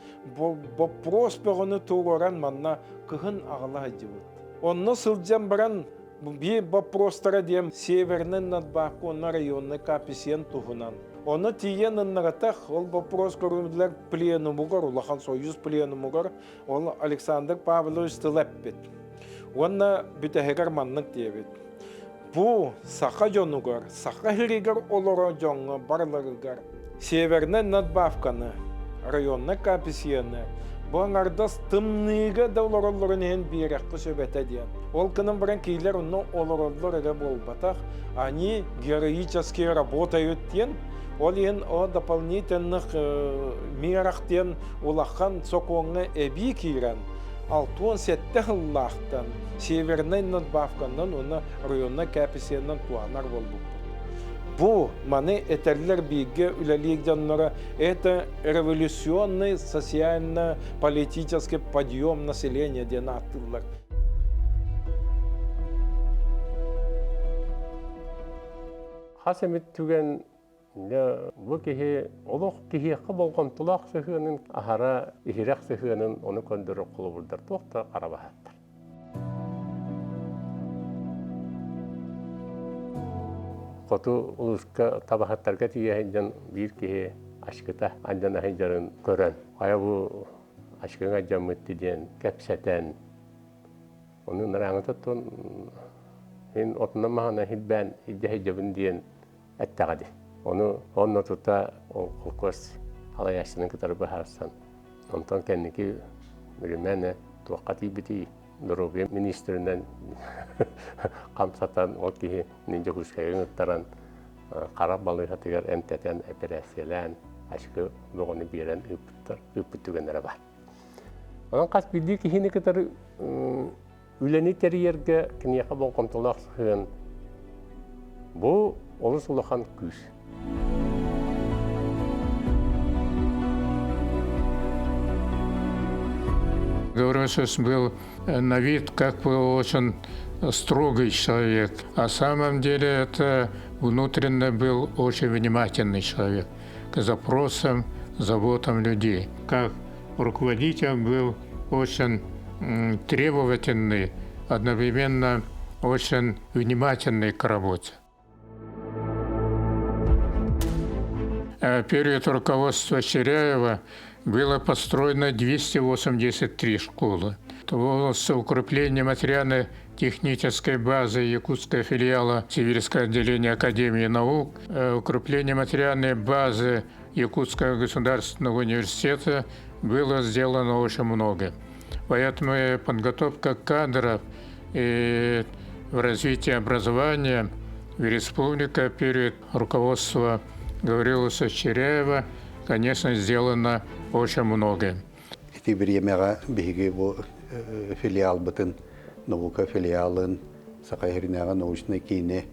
боппуруос бөҕөнү туруоран манна кыһын аҕала сылдьыбыт. Онно сылдьан баран биир боппуруостара диэн Северный надбавка уонна районный коэффициент туһунан. Ону тиийэн ыннаратах ол боппуруос көрүллэр пленумугар, улахан союз пленумугар ол Александр Павлович тыл эппит. Уонна бүтэһигэр маннык диэбит. Бу саха дьонугар, саха сиригэр олорор дьоҥҥо барыларыгар севернай надбавканы, районнай коэффициены бу аҥардас тымныыга да олороллорун иһин биэрэххэ сөп этэ диэн. Ол гынан баран киилэр онно олороллор эрэ буолбатах, они героически работают диэн, ол иһин о дополнительных мерах диэн улахан сокуоҥҥа эбии киирэн, 67 сыллаахтан Севернай надбавканан уонна районнай коэффициенынан туһанар буолбуппут. Бу маны этэллэр бииргэ үлэлиир дьонноро это революционный социально-политический подъем населения диэн ааттыыллар. Хас эмит түгэн Дьэ, бу киһи олох киһиэхэ болҕомтолоох сыһыанын, аһара иһирэх сыһыанын ону көрдөрөр холобурдар туох да харабаһаттар. Хоту улууска табаһыттарга тиийэ сылдьан биир киһи ачкыта анньан сылдьарын көрөн, хайа бу ачкыҥ алдьаммыт диэн кэпсэтэн, ону нарааҥыта мин отунан маһынан силбээн илдьэ сылдьабын диэн эттэҕэ дии. Ону онно тута ол холкуос халайааччытын кытары быһаарсан, онтон кэнники билимээнэ туохха тиийбитий, доруобуйа министринэн хамсатан, ол киһи Дьокуускайга ыҥыттаран, хара балыыһатыгар эмтэтэн, эпэрээссийэлээн, ачыкы бөҕөнү биэрэн ыыппыттар, ыыппыт түгэннэрэ баар. Онон хас биирдии киһини кытары үлэни тэрийэргэ киниэхэ болҕомтолоох сыһыан бу олус улахан күүс. Гаврилович был на вид как бы очень строгий человек. А самом деле это внутренне был очень внимательный человек к запросам, заботам людей. Как руководитель был очень требовательный, одновременно очень внимательный к работе. Период руководства Черяева было построено 283 школы. В укрепление материально-технической базы Якутского филиала Сибирского отделения Академии наук, укрепление материальной базы Якутского государственного университета было сделано очень много. Поэтому подготовка кадров и в развитии образования в республике перед руководством Гаврила Черяева, конечно, сделано очень много. Ити бириэмэҕэ биһиги бу филиалбытын наука филиалын Саха сиринээҕи научнай киини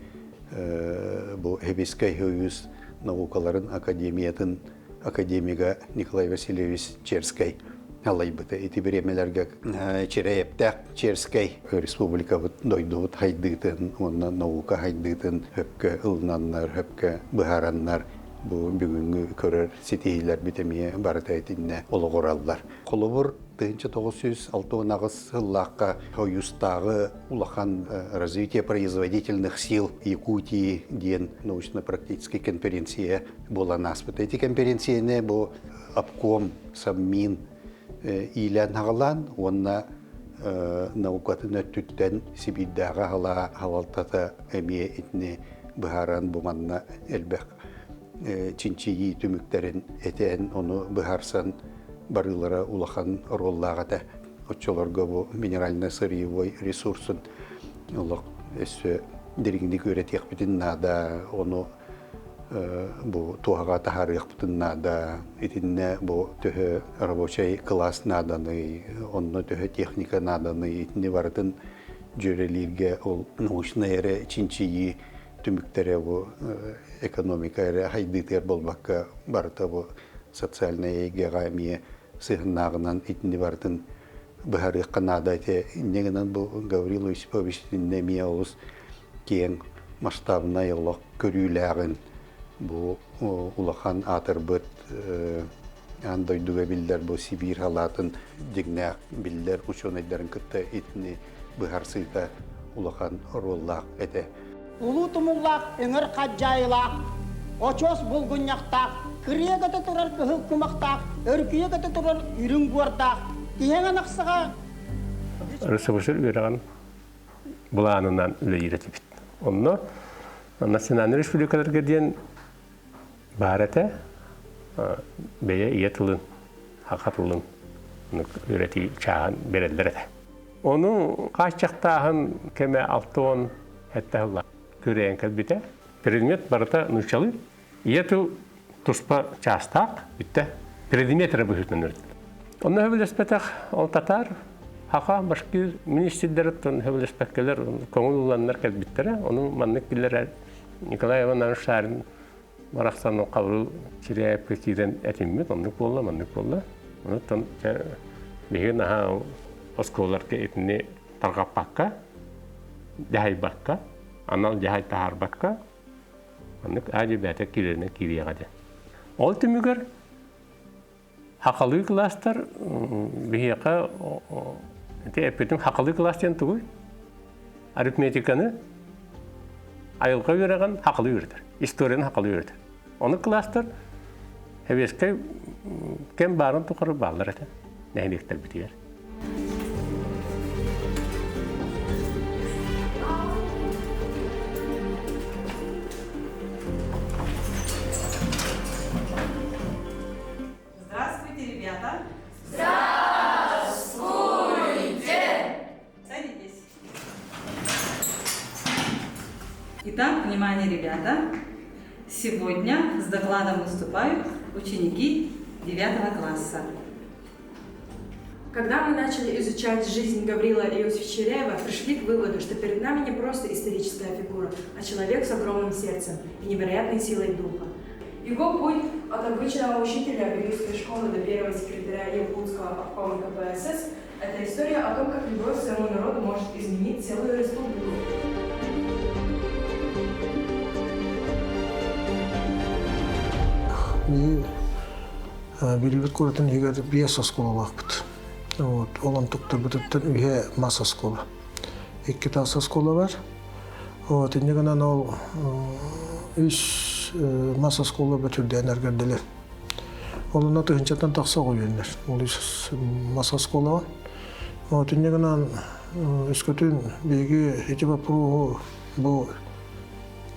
бу Хебискай Союз наукаларын академиятын академига Николай Васильевич Черскэй алайбыта. Ити бириэмэлэргэ Чирэйэптээх Черскэй республикабыт дойдубут хайдыытын уонна наука хайдыытын хөпкө ылынаннар, хөпкө быһаараннар бу бүгүҥҥү көрөр ситиһиилэрбит эмиэ барыта итиннэ олоҕураллар. Холобур, 1968 сыллаахха Союзтааҕы улахан развитие производительных сил Якутии диэн научно-практическай конференция буолан ааспыта. Ити конференцияны бу обком, Совмин иилээн-аҕалаан уонна наукатын өттүттэн Сибиирдээҕи халалтата эмиэ итини быһааран бу манна элбэх чинчийии түмүктэрин этэн, ону быһаарсан барыылара улахан оруоллаах этэ. Оччолорго бу минерально-сырьевой ресурсун олох өссө дириҥник үөрэтиэхпитин наада, ону бу туһаҕа таһаарыахпытын наада. Итиннэ бу төһө рабочай класс нааданый, онно төһө техника нааданый, итини барытын дьүөрэлииргэ ол научнай эрэ чинчийии түмүктэрэ бу экономика эрэ хайдыытыгар буолбакка барыта бу социальнай эйгэҕэ эмиэ сыһыннааҕынан итини барытын быһарыахха наада этэ. Инньэ гынан бу Гаврил Осипович итиннэ эмиэ олус киэҥ масштабнай олох көрүүлээҕин бу улахан аатырбыт аан дойдуга биллэр бу Сибиир халаатын дьиҥнээх биллэр учуонайдарын кытта итини быһарсыыта улахан оруоллаах этэ. Улуу тумуллаах өҥөр хадьаайылаах, очуос булгунньахтаах, кырыа көтө турар кыһыл кумахтаах, өркүйэ көтө турар үрүҥ буордаах, тиһэҥ анахсаҕа РСФСР үөрэҕин былаанынан үлэлиир этибит. Онно национальнай республикаларга диэн баар этэ бэйэ ийэ тылын, саха тылын үөрэтии чааһын берэллэр этэ. Ону хааччахтааһын кэмэ 67 сылла күрэйэн кэлбитэ. Предмет барыта нууччалыы. Ийэ тыл туспа чаастаах бүттэ. Предмет эрэ быһыытынан үөрэтиллэр. Онно сөбүлэспэтэх ол татаар, хаха, башкир министрдэрин сөбүлэспэккэлэр көҥүл ыланнар кэлбиттэрэ. Ону маннык биллэр Николай Иванович Шарин барахсан Хабырыл Чиряевка киирэн этиммит, оннук буолла, маннык буолла. Онуттан биһиги наһаа оскуолаларга итини тарҕаппакка, дьаһайбакка, анал дьаһай таһаарбакка, маннык аа бэйэтэ киирэринэн киириэҕэ диэн. Ол түмүгэр Хахалыы кылаастар биһиэхэ ити эппитим хахалыы кылаас диэн тугуй? Арифметиканы айылҕа үөрэҕин хахалыы үөрэтэр, историяны хахалыы үөрэтэр. Ону кылаастар сэбиэскэй кэм баарын тухары бааллар этэ нэһилиэктэрбитигэр. Здравствуйте, ребята! Здравствуйте! Садитесь. Итак, внимание, ребята! Сегодня с докладом выступают ученики 9 класса. Когда мы начали изучать жизнь Гаврила Иосифовича Черяева, пришли к выводу, что перед нами не просто историческая фигура, а человек с огромным сердцем и невероятной силой духа. Его путь от обычного учителя Вилюйской школы до первого секретаря Якутского обкома КПСС – это история о том, как любовь к своему народу может изменить целую республику. Бүлүүбүт куоратын иһигэр биэс оскуолалаахпыт. Вот, ол онтуктарбытыттан үһэ мас оскуола. Икки таас оскуола бар. Вот, инньэ гынан ол үс мас оскуола бөтүрдээн эргэрдилэр. Ол онно тыһынчаттан тахса оҕо үөннэр. Ол үс мас оскуолаҕа. Вот, инньэ гынан өскөтүн биһиги ити боппуруоһу бу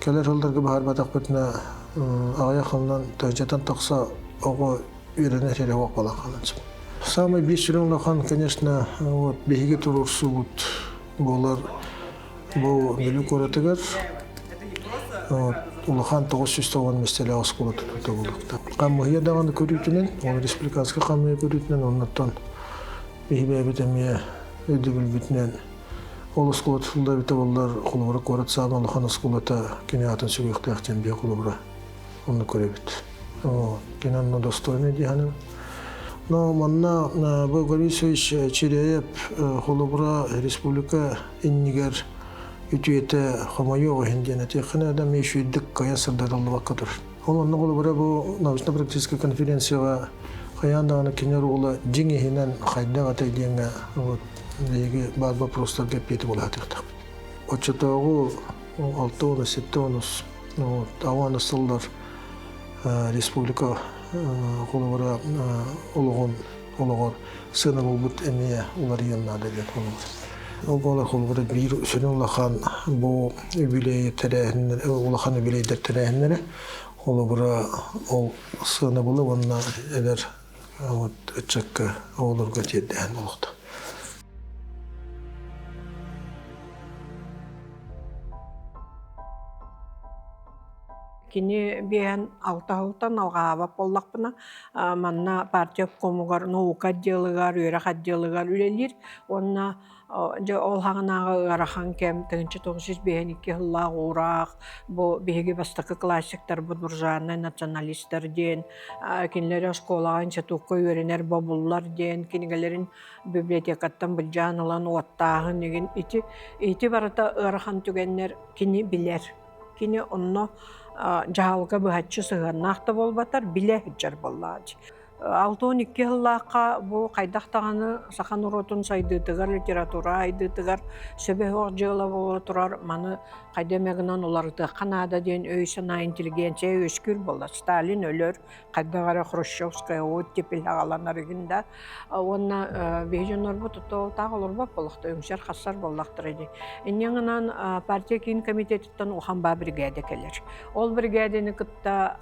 Кэлэр сылларга баһарбатахпытына аҕыйах сылынан тыһыынчаттан тахса оҕо үөрэнэр сирэ суох буолан хаалан сөп. Самый биир сүрүн улахан, конечно, вот биһиги туруорсуубут буолар бу Бүлүү куоратыгар вот, улахан 990 миэстэлээх оскуола тутуута буолуохтаах. Хамыыһыйа даҕаны көрүүтүнэн, ол республиканскай хамыыһыйа көрүүтүнэн, оннуттан биһи бэйэбит эмиэ өйдөбүлбүтүнэн. Ол оскуола тутулла эбитэ буоллар, холобура куорат саамай улахан оскуолата кини аатын сүгүөхтээх диэн биэ холобура онно көрөбүт. Кини онно достойный дии саныыбын. Но манна бу Борисович Чиряев холобура республика иннигэр үтүөтэ хомойуох иһин диэн этиэххинэ да эмиэ үчүгэйдик кыайан сырдатыллыбакка турар. Ол онно холобура бу научно-практическай конференцияҕа хайаан даҕаны кини оруола дьиҥ иһинэн хайдах этэй диэҥҥэ вот биһиги баар вопростарга эппиэти булаатыахтаахпыт. Оччотооҕу 6 7 ауан сыллар республика холобура олоҕун олоҕор сыана булбут эмиэ уларыйан наада диэн холобур. Ол буолар холобура биир сүрүн улахан бу үбүлүөй тэрээһиннэр улахан үбүлүөйдэр тэрээһиннэрэ холобура ол сыанабылы уонна эдэр вот ыччакка оҕолорго тиэрдэһэн буолуохта. Кини биэһэн алтаһылтан алҕаабат буоллахпына, манна партия обкомугар наука отделыгар, үөрэх отделыгар үлэлиир уонна дьэ ол хаҕынааҕы ыарахан кэм 1952 сыллаах уураах бу биһиги бастакы классиктарбыт буржуазнай националистар диэн кинилэри оскуолаҕа институкка үөрэнэр бобуллар диэн кинигэлэрин библиотекаттан былдьаан ылан уоттааһын игин ити ити барыта ыарахан түгэннэр кини билэр Кини онно дьаһалга быһаччы сыһыаннаах да буолбатар, билэ сылдьар буоллаҕа. 62 сыллаахха бу хайдах даҕаны саха норуотун сайдыытыгар, литература айдыытыгар сөбө суох дьыала буола турар, маны хайда эмэ гынан уларытыахха наада диэн өй-санаа интеллигенция үөскүүр буолла. Сталин өлөр, хайдах эрэ Хрущевская оттепель аҕаланар игин да уонна биһи дьоннорбут таах олорбот буоллахта үҥсэр хассар буоллахтара дии инньэ гынан партия киин комитетиттан улахан баа бригада кэлэр ол бригадэни кытта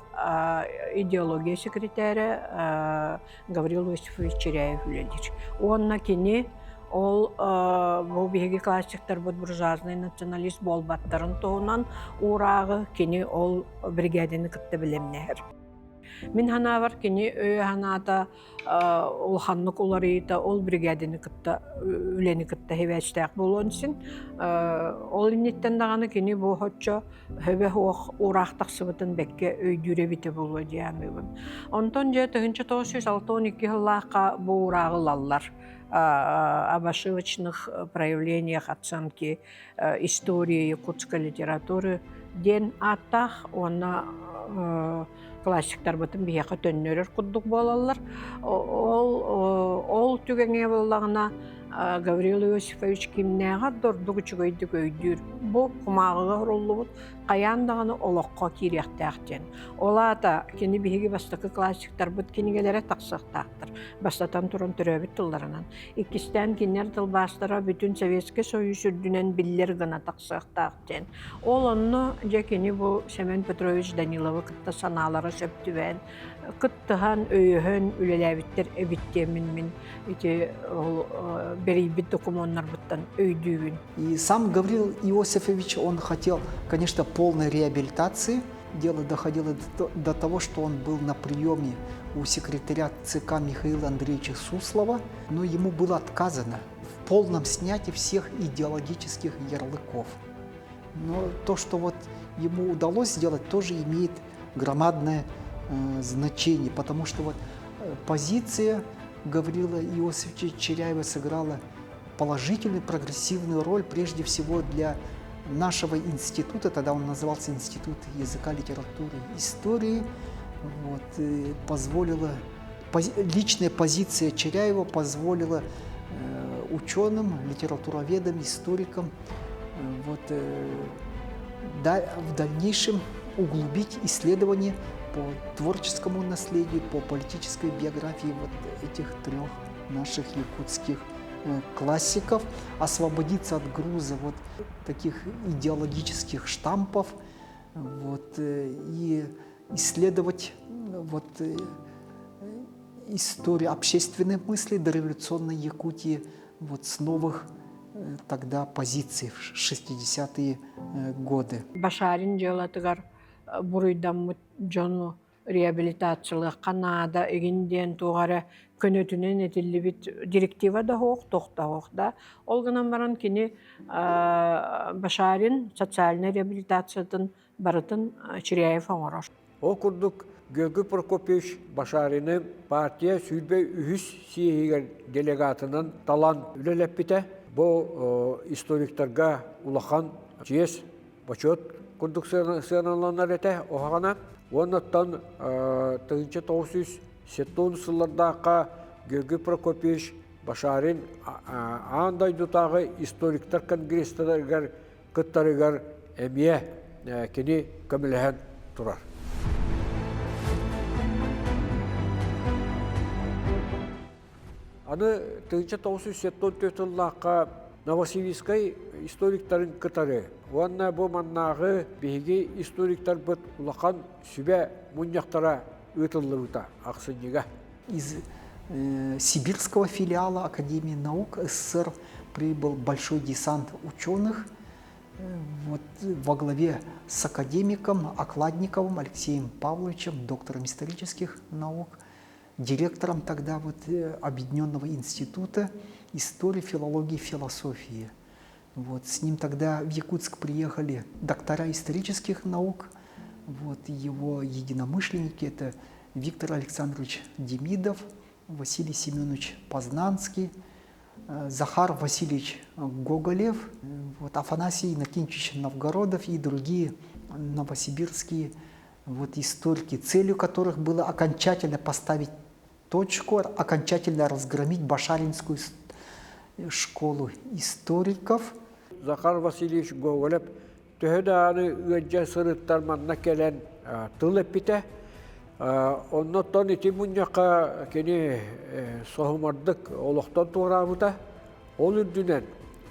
идеология секретаря Гаврил Иосифович Чиряев үлэлиир уонна кини ол бу биһиги классиктарбыт буржуазный националист буолбаттарын туһунан уурааҕы кини ол бригадэни кытта бэлэмнэһэр. Мин санаабар кини өйө-санаата улаханнык уларыйыыта ол бригадэни кытта үлэни кытта сибээстээх буолуон син. Ол инниттэн даҕаны кини бу оччо хөбө суох уураах тахсыбытын бэккэ өйдүүр эбитэ буолуо дии саныыбын. Онтон дьэ 1962 сыллаахха бу уурааҕы ылаллар. Об ошибочных проявлениях оценки истории якутской литературы диэн ааттаах уонна классиктарбытын биһиэхэ төннөрөр курдук буолаллар. Ол ол түгэҥҥэ буоллаҕына Гаврил Иосифович кимнээҕэр да ордук үчүгэйдик өйдүүр. Бу кумааҕыга суруллубут хайаан даҕаны олоххо киириэхтээх диэн. Ол аата кини биһиги бастакы классиктарбыт кинигэлэрэ тахсыахтаахтар. Бастатан туран төрөөбүт тылларынан. Иккистээн кинилэр тылбаастара бүтүн Советскай Союз үрдүнэн биллэр гына тахсыахтаах диэн. Ол онно дьэ кини бу Семен Петрович Даниловы кытта санаалара сөп түбээн, кыттыһан, өйөһөн үлэлээбиттэр эбит диэммин мин ити ол бэрийбит докумуоннарбыттан өйдүүбүн. И сам Гаврил Иосифович, он хотел, конечно, полной реабилитации. Дело доходило до того, что он был на приеме у секретаря ЦК Михаила Андреевича Суслова, но ему было отказано в полном снятии всех идеологических ярлыков. Но то, что вот ему удалось сделать, тоже имеет громадное э, значение, потому что вот э, позиция Гаврила Иосифовича Чиряева сыграла положительную прогрессивную роль прежде всего для нашего института, тогда он назывался Институт языка, литературы, истории, вот, и позволила, пози, личная позиция Чиряева позволила э, ученым, литературоведам, историкам э, вот, э, да, в дальнейшем углубить исследования по творческому наследию, по политической биографии вот этих трех наших якутских э, классиков, освободиться от груза вот таких идеологических штампов вот, э, и исследовать вот, э, историю общественной мысли дореволюционной Якутии вот с новых тогда позиций в 60-е годы. Башарин дьыалатыгар буруйдаммыт дьону реабилитациялыахха наада игин диэн туох эрэ көнөтүнэн этиллибит директива да суох, туох да суох да. Ол гынан баран кини Башарин социальнай реабилитациятын барытын Чиряев оҥорор. Ол курдук Георгий Прокопьевич Башарины партия 23 съеһигэр делегатынан талан үлэлэппитэ. Бу историктарга улахан чиэс, бочуот курдук сыаналанар этэ оһаҕана. Уоннаттан 1970 сыллардаахха Георгий Прокопьевич Башарин аан дойдутааҕы историктар конгресстарыгар кыттарыгар эмиэ кини көмөлөһөн турар. Аны 1974 сыллаахха Новосибирскай историктарын кытары уонна бу маннааҕы биһиги историктарбыт улахан сүбэ мунньахтара ыытыллыбыта ахсынньыга. Из сибирского филиала Академии наук СССР прибыл большой десант ученых вот, во главе с академиком Окладниковым Алексеем Павловичем, доктором исторических наук, директором тогда вот Объединенного института истории, филологии, философии. Вот, с ним тогда в Якутск приехали доктора исторических наук, вот, его единомышленники – это Виктор Александрович Демидов, Василий Семенович Познанский, Захар Васильевич Гоголев, вот, Афанасий Иннокентьевич Новгородов и другие новосибирские вот, историки, целью которых было окончательно поставить точку, окончательно разгромить Башаринскую школу историков. Захар Васильевич Гоголев төһө даҕаны ыалдьа сырыттар манна кэлэн тыл эппитэ. Оннуттан ити мунньахха кини соһумардык олохтон туораабыта. Ол үрдүнэн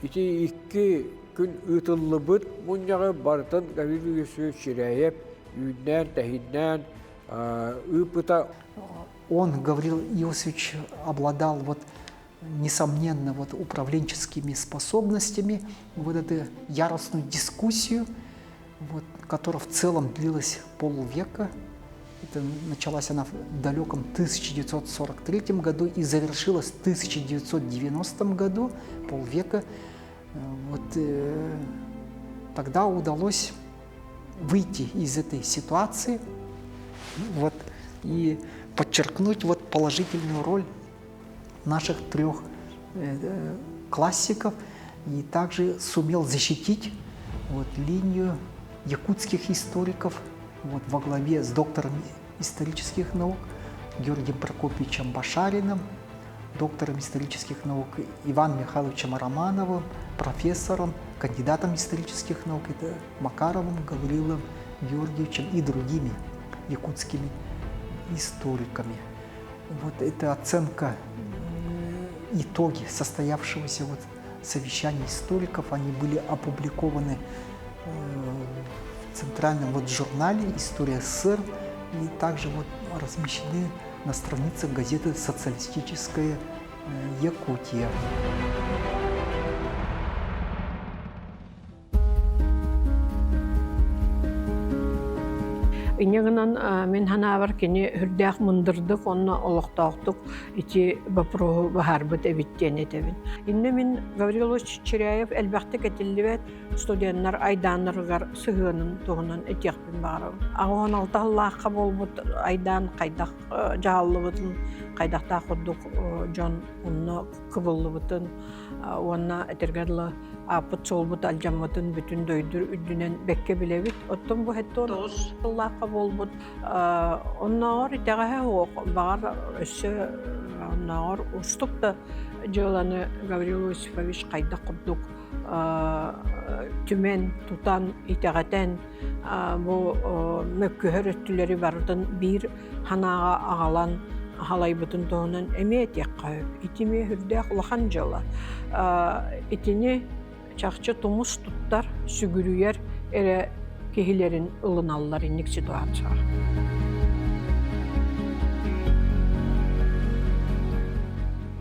ити икки күн ыытыллыбыт мунньаҕы барытын Гаврил Юсович Чиряев үүннээн-тэһииннээн ыыппыта. Он, Гаврил Иосифович, обладал вот несомненно, вот управленческими способностями, вот эту яростную дискуссию, вот, которая в целом длилась полвека. Это началась она в далеком 1943 году и завершилась в 1990 году, полвека. Вот, тогда удалось выйти из этой ситуации вот, и подчеркнуть вот положительную роль наших трех классиков и также сумел защитить вот, линию якутских историков вот, во главе с доктором исторических наук Георгием Прокопьевичем Башариным, доктором исторических наук Иваном Михайловичем Романовым, профессором, кандидатом исторических наук это Макаровым Гаврилом Георгиевичем и другими якутскими историками. Вот эта оценка, итоги состоявшегося вот совещания историков, они были опубликованы в центральном вот журнале «История СССР» и также вот размещены на страницах газеты «Социалистическая Якутия». Инньэ гынан мин санаабар кини үрдээх мындырдык уонна олохтоохтук ити боппуруоһу быһаарбыт эбит диэн этэбин. Иннэ мин Гаврилович Чиряев элбэхтик этиллибэт студеннар айдааннарыгар сыһыанын туһунан этиэхпин баҕарабын. 86 сыллаахха буолбут айдаан хайдах дьаһаллыбытын, хайдахтаах курдук дьон онно кыбыллыбытын уонна этэргэ дылы ааппыт суолбут алдьаммытын бүтүн дойду үрдүнэн бэккэ билэбит. Оттон бу 79 сыллаахха буолбут оннооҕор итэҕэһэ суох, баҕар өссө оннооҕор уустук да дьыаланы Гаврил Иосифович хайдах курдук түмэн, тутан, итэҕэтэн бу мөккүһэр өттүлэри барытын биир санааҕа аҕалан халайбытын туһунан эмиэ этиэххэ сөп. Ити эмиэ сүрдээх улахан дьыала. Итини чахчы тумус туттар, сүгүрүйэр эрэ киһилэрин ылыналлар инник ситуацияҕа.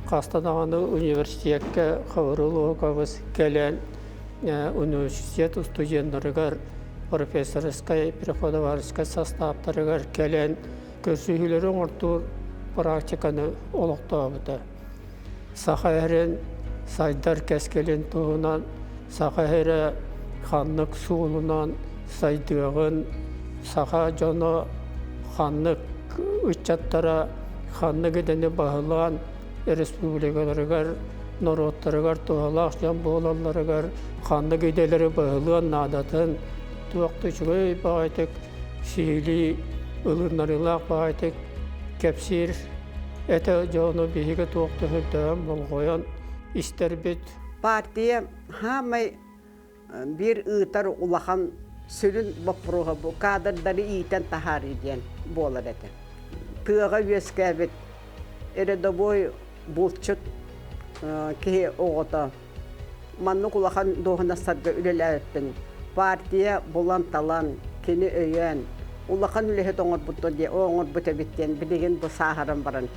Хаста даҕаны университекка Хабырыл Оһукович кэлэн университет студеннарыгар профессорскай, преподавательскай састааптарыгар кэлэн көрсүһүүлэри оҥортуур практиканы олохтообута. Саха эрин сайдар кэскилин туһунан саха эрэ ханнык суолунан сайдыаҕын, саха дьоно ханнык ыччаттара ханнык идэни баһылаан республикаларыгар, норуоттарыгар туһалаах дьон буолалларыгар ханнык идэлэри баһылыан наадатын туох да үчүгэй баҕайытык сиһилии ылыннарыылаах баҕайытык кэпсиир этэ дьону биһиги туох да өйдөөн болҕойон истэрбит. Партия хаамай биир ыытар улахан сүрүн боппуруоһа бу кадрдары иитэн таһаарыы диэн буолар этэ. Тыаҕа үөскээбит рядовой булчут киһи оҕото маннык улахан дуоһунастарга үлэлээбиппин партия булан-талан, кини өйөөн, улахан үлэһит оҥорбут оҥорбут эбит диэн билигин бу сааһыран баран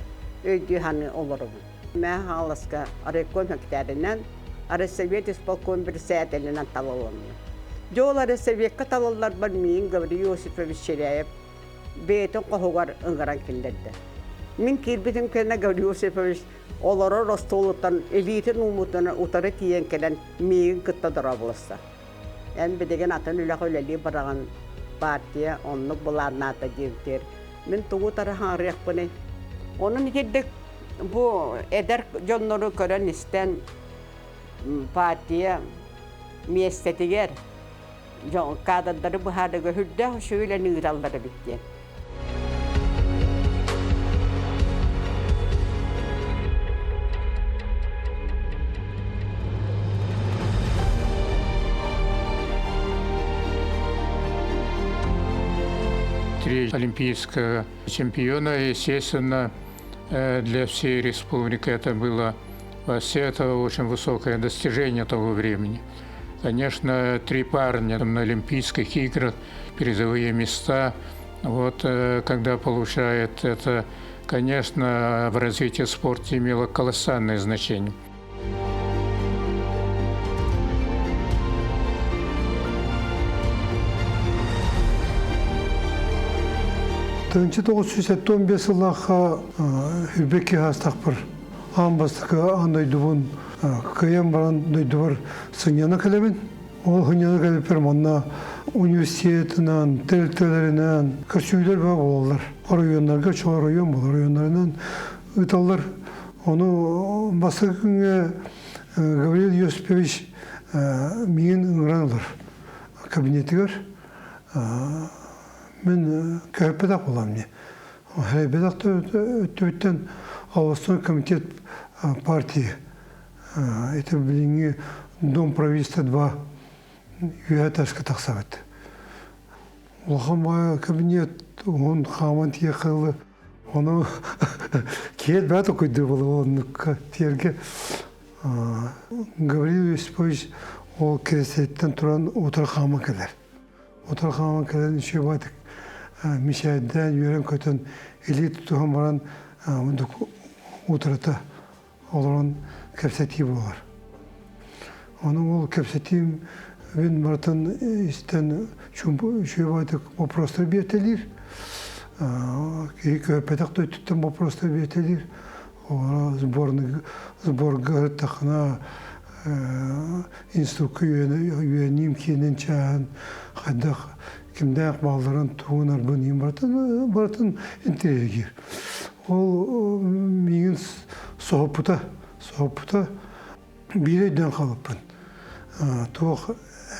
өйдүү саныы олоробун. Мээ Хаҥаласка райком секретарынан, Россовет исполком председателинэн талылынным. Дьэ ол Россоветка талылларбар миигин Гаврил Иосифович Чиряев бэйэтин хоһугар ыҥыран киллэрдэ. Мин киирбитим кэннэ Гаврил Иосифович олорор остуолуттан илиитин ууммутунан утары тиийэн кэлэн миигин кытта дорооболосто. Эн билигин атын үлэҕэ үлэлии бараҕын, партия оннук былааннаата диэбитигэр мин тугу утары хаҥарыахпыный? Онон итирдик бу эдэр дьоннору көрөн-истэн партия миэстэтигэр кадрдары быһаарыыга үрдээх үчүгэй үлэни ыыталлар эбит диэн. Три олимпийского чемпиона, естественно, для всей республики это было все это очень высокое достижение того времени. Конечно, три парня на Олимпийских играх, призовые места. Вот когда получает это, конечно, в развитии спорта имело колоссальное значение. Тыынчы 975 сыллаахха Үрбекки хаастахпар аан бастакы аан дойдубун кыайан баран дойдубар сынньана кэлэбин. Ол сынньана кэлиппэр манна университетынан, тэрилтэлэринэн көрсүһүүлэр бөҕө буолаллар. Оройуоннарга чуо оройуон буолар, оройуоннарынан ыыталлар. Ону бастакы күҥҥэ Гаврил Иосифович миигин ыҥыран ылар кабинетигэр. Мин көһөппөтөх буолам дии. Хэрэйбэтэх өттүбүттэн областной комитет партии это билиҥҥи Дом правительства 2 үөһэ этажка тахсабыт. Улахан баҕайы кабинет уһун хааман тиийэ ылы ону киэт бэт окуйду буолуо оннукка тиэргэ Гаврил Есипович ол кирэсэттэн туран утары хааман кэлэр. Утары хааман кэлэн үчүгэй баҕайытык мичээрдээн үөрэн-көтөн илии тутуһан баран утарыта олорон кэпсэтии буолар. Ону ол кэпсэтиим мин барытын истэн үчүгэй баҕайытык вопростары биэртэлиир. Киһи көһөппөтөх да өттүттэн вопростары биэртэлиир. Сборга ыһыттаххына институкка үөрэниим киинин чааһын хайдах кимдээх баалларын тугун арбын иһин барытын барытын интэриэһиргиир. Ол миигин соһуппута соһуппута биир өйдөөн хаалбыппын. Туох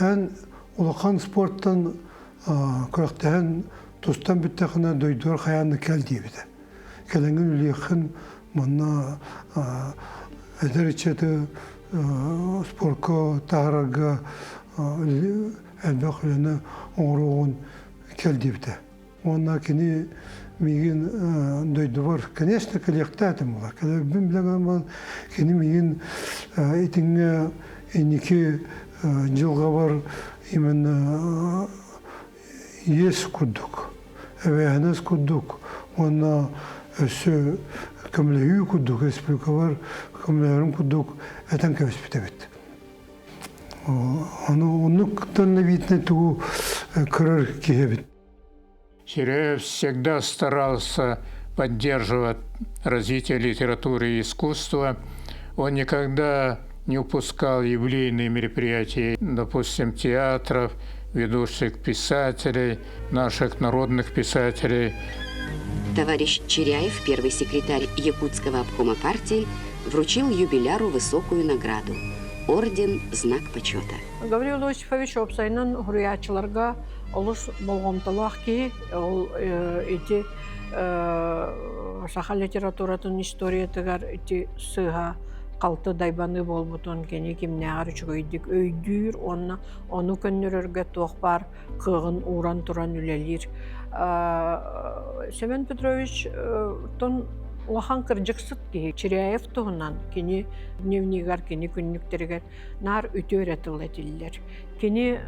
эн улахан спорттан күрэхтэһэн тустан бүттэххинэ дойдугар хайаан да кэл диэбитэ. Кэлэҥҥин үлүөххүн манна эдэр ыччаты спорка таһаарарга элбэх үлэни оҥоруоҕун кэл диэбитэ. Уонна кини миигин дойдубар, конечно, кэлиэхтээтим буолар. Кэлэрбин билэн баран кини миигин итиҥҥэ инники дьылҕабар именно иэс курдук, эбээһинэс курдук уонна өссө көмөлөһүү курдук республикалар көмөлөһөрүн курдук этэн кэбиспит эбит. Ону оннук видно тугу көрөр киһи эбит. Чиряев всегда старался поддерживать развитие литературы и искусства. Он никогда не упускал юбилейные мероприятия, допустим, театров, ведущих писателей, наших народных писателей. Товарищ Чиряев, первый секретарь Якутского обкома партии, вручил юбиляру высокую награду – орден «Знак почета». Гаврил Иосифович уопсайынан суруйааччыларга олус болҕомтолоох киһи. Ол ити саха литературатын историятыгар ити сыыһа халты дайбаныы буолбутун кини кимнээҕэр үчүгэйдик өйдүүр уонна ону көннөрөргө туох баар кыаҕын ууран туран үлэлиир. Семен Петрович тон улахан кырдьыксыт киһи. Чиряев туһунан кини дневнигар, кини күннүктэригэр наар үтүө эрэ тыл этиллэр. Кини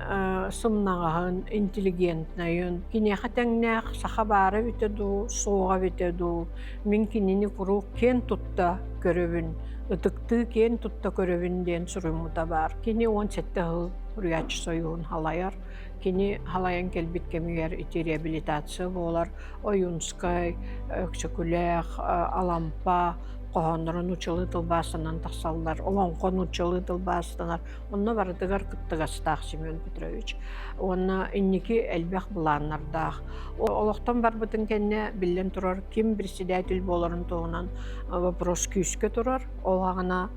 сымнаҕаһын, интеллигентнайын, киниэхэ тэҥнээх саха баара эбитэ дуу, суоҕа эбитэ дуу, мин кинини куруук киэн тутта көрөбүн, ытыктыы киэн тутта көрөбүн диэн суруймута баар. Кини 17 сыл Суруйааччы сойууһун халайар. Кини халайан кэлбит кэмигэр ити реабилитация буолар. Ойуунскай, Өксөкүлээх, Алампа хоһоонноро нууччалыы тылбаастанан тахсаллар, олоҥхо нууччалыы тылбаастанар. Онно барытыгар кыттыгастаах Семен Петрович. Уонна инники элбэх былааннардаах. Олохтон барбытын кэннэ, биллэн турар, ким председатель буоларын туһунан вопрос күүскэ турар. Ол аҕана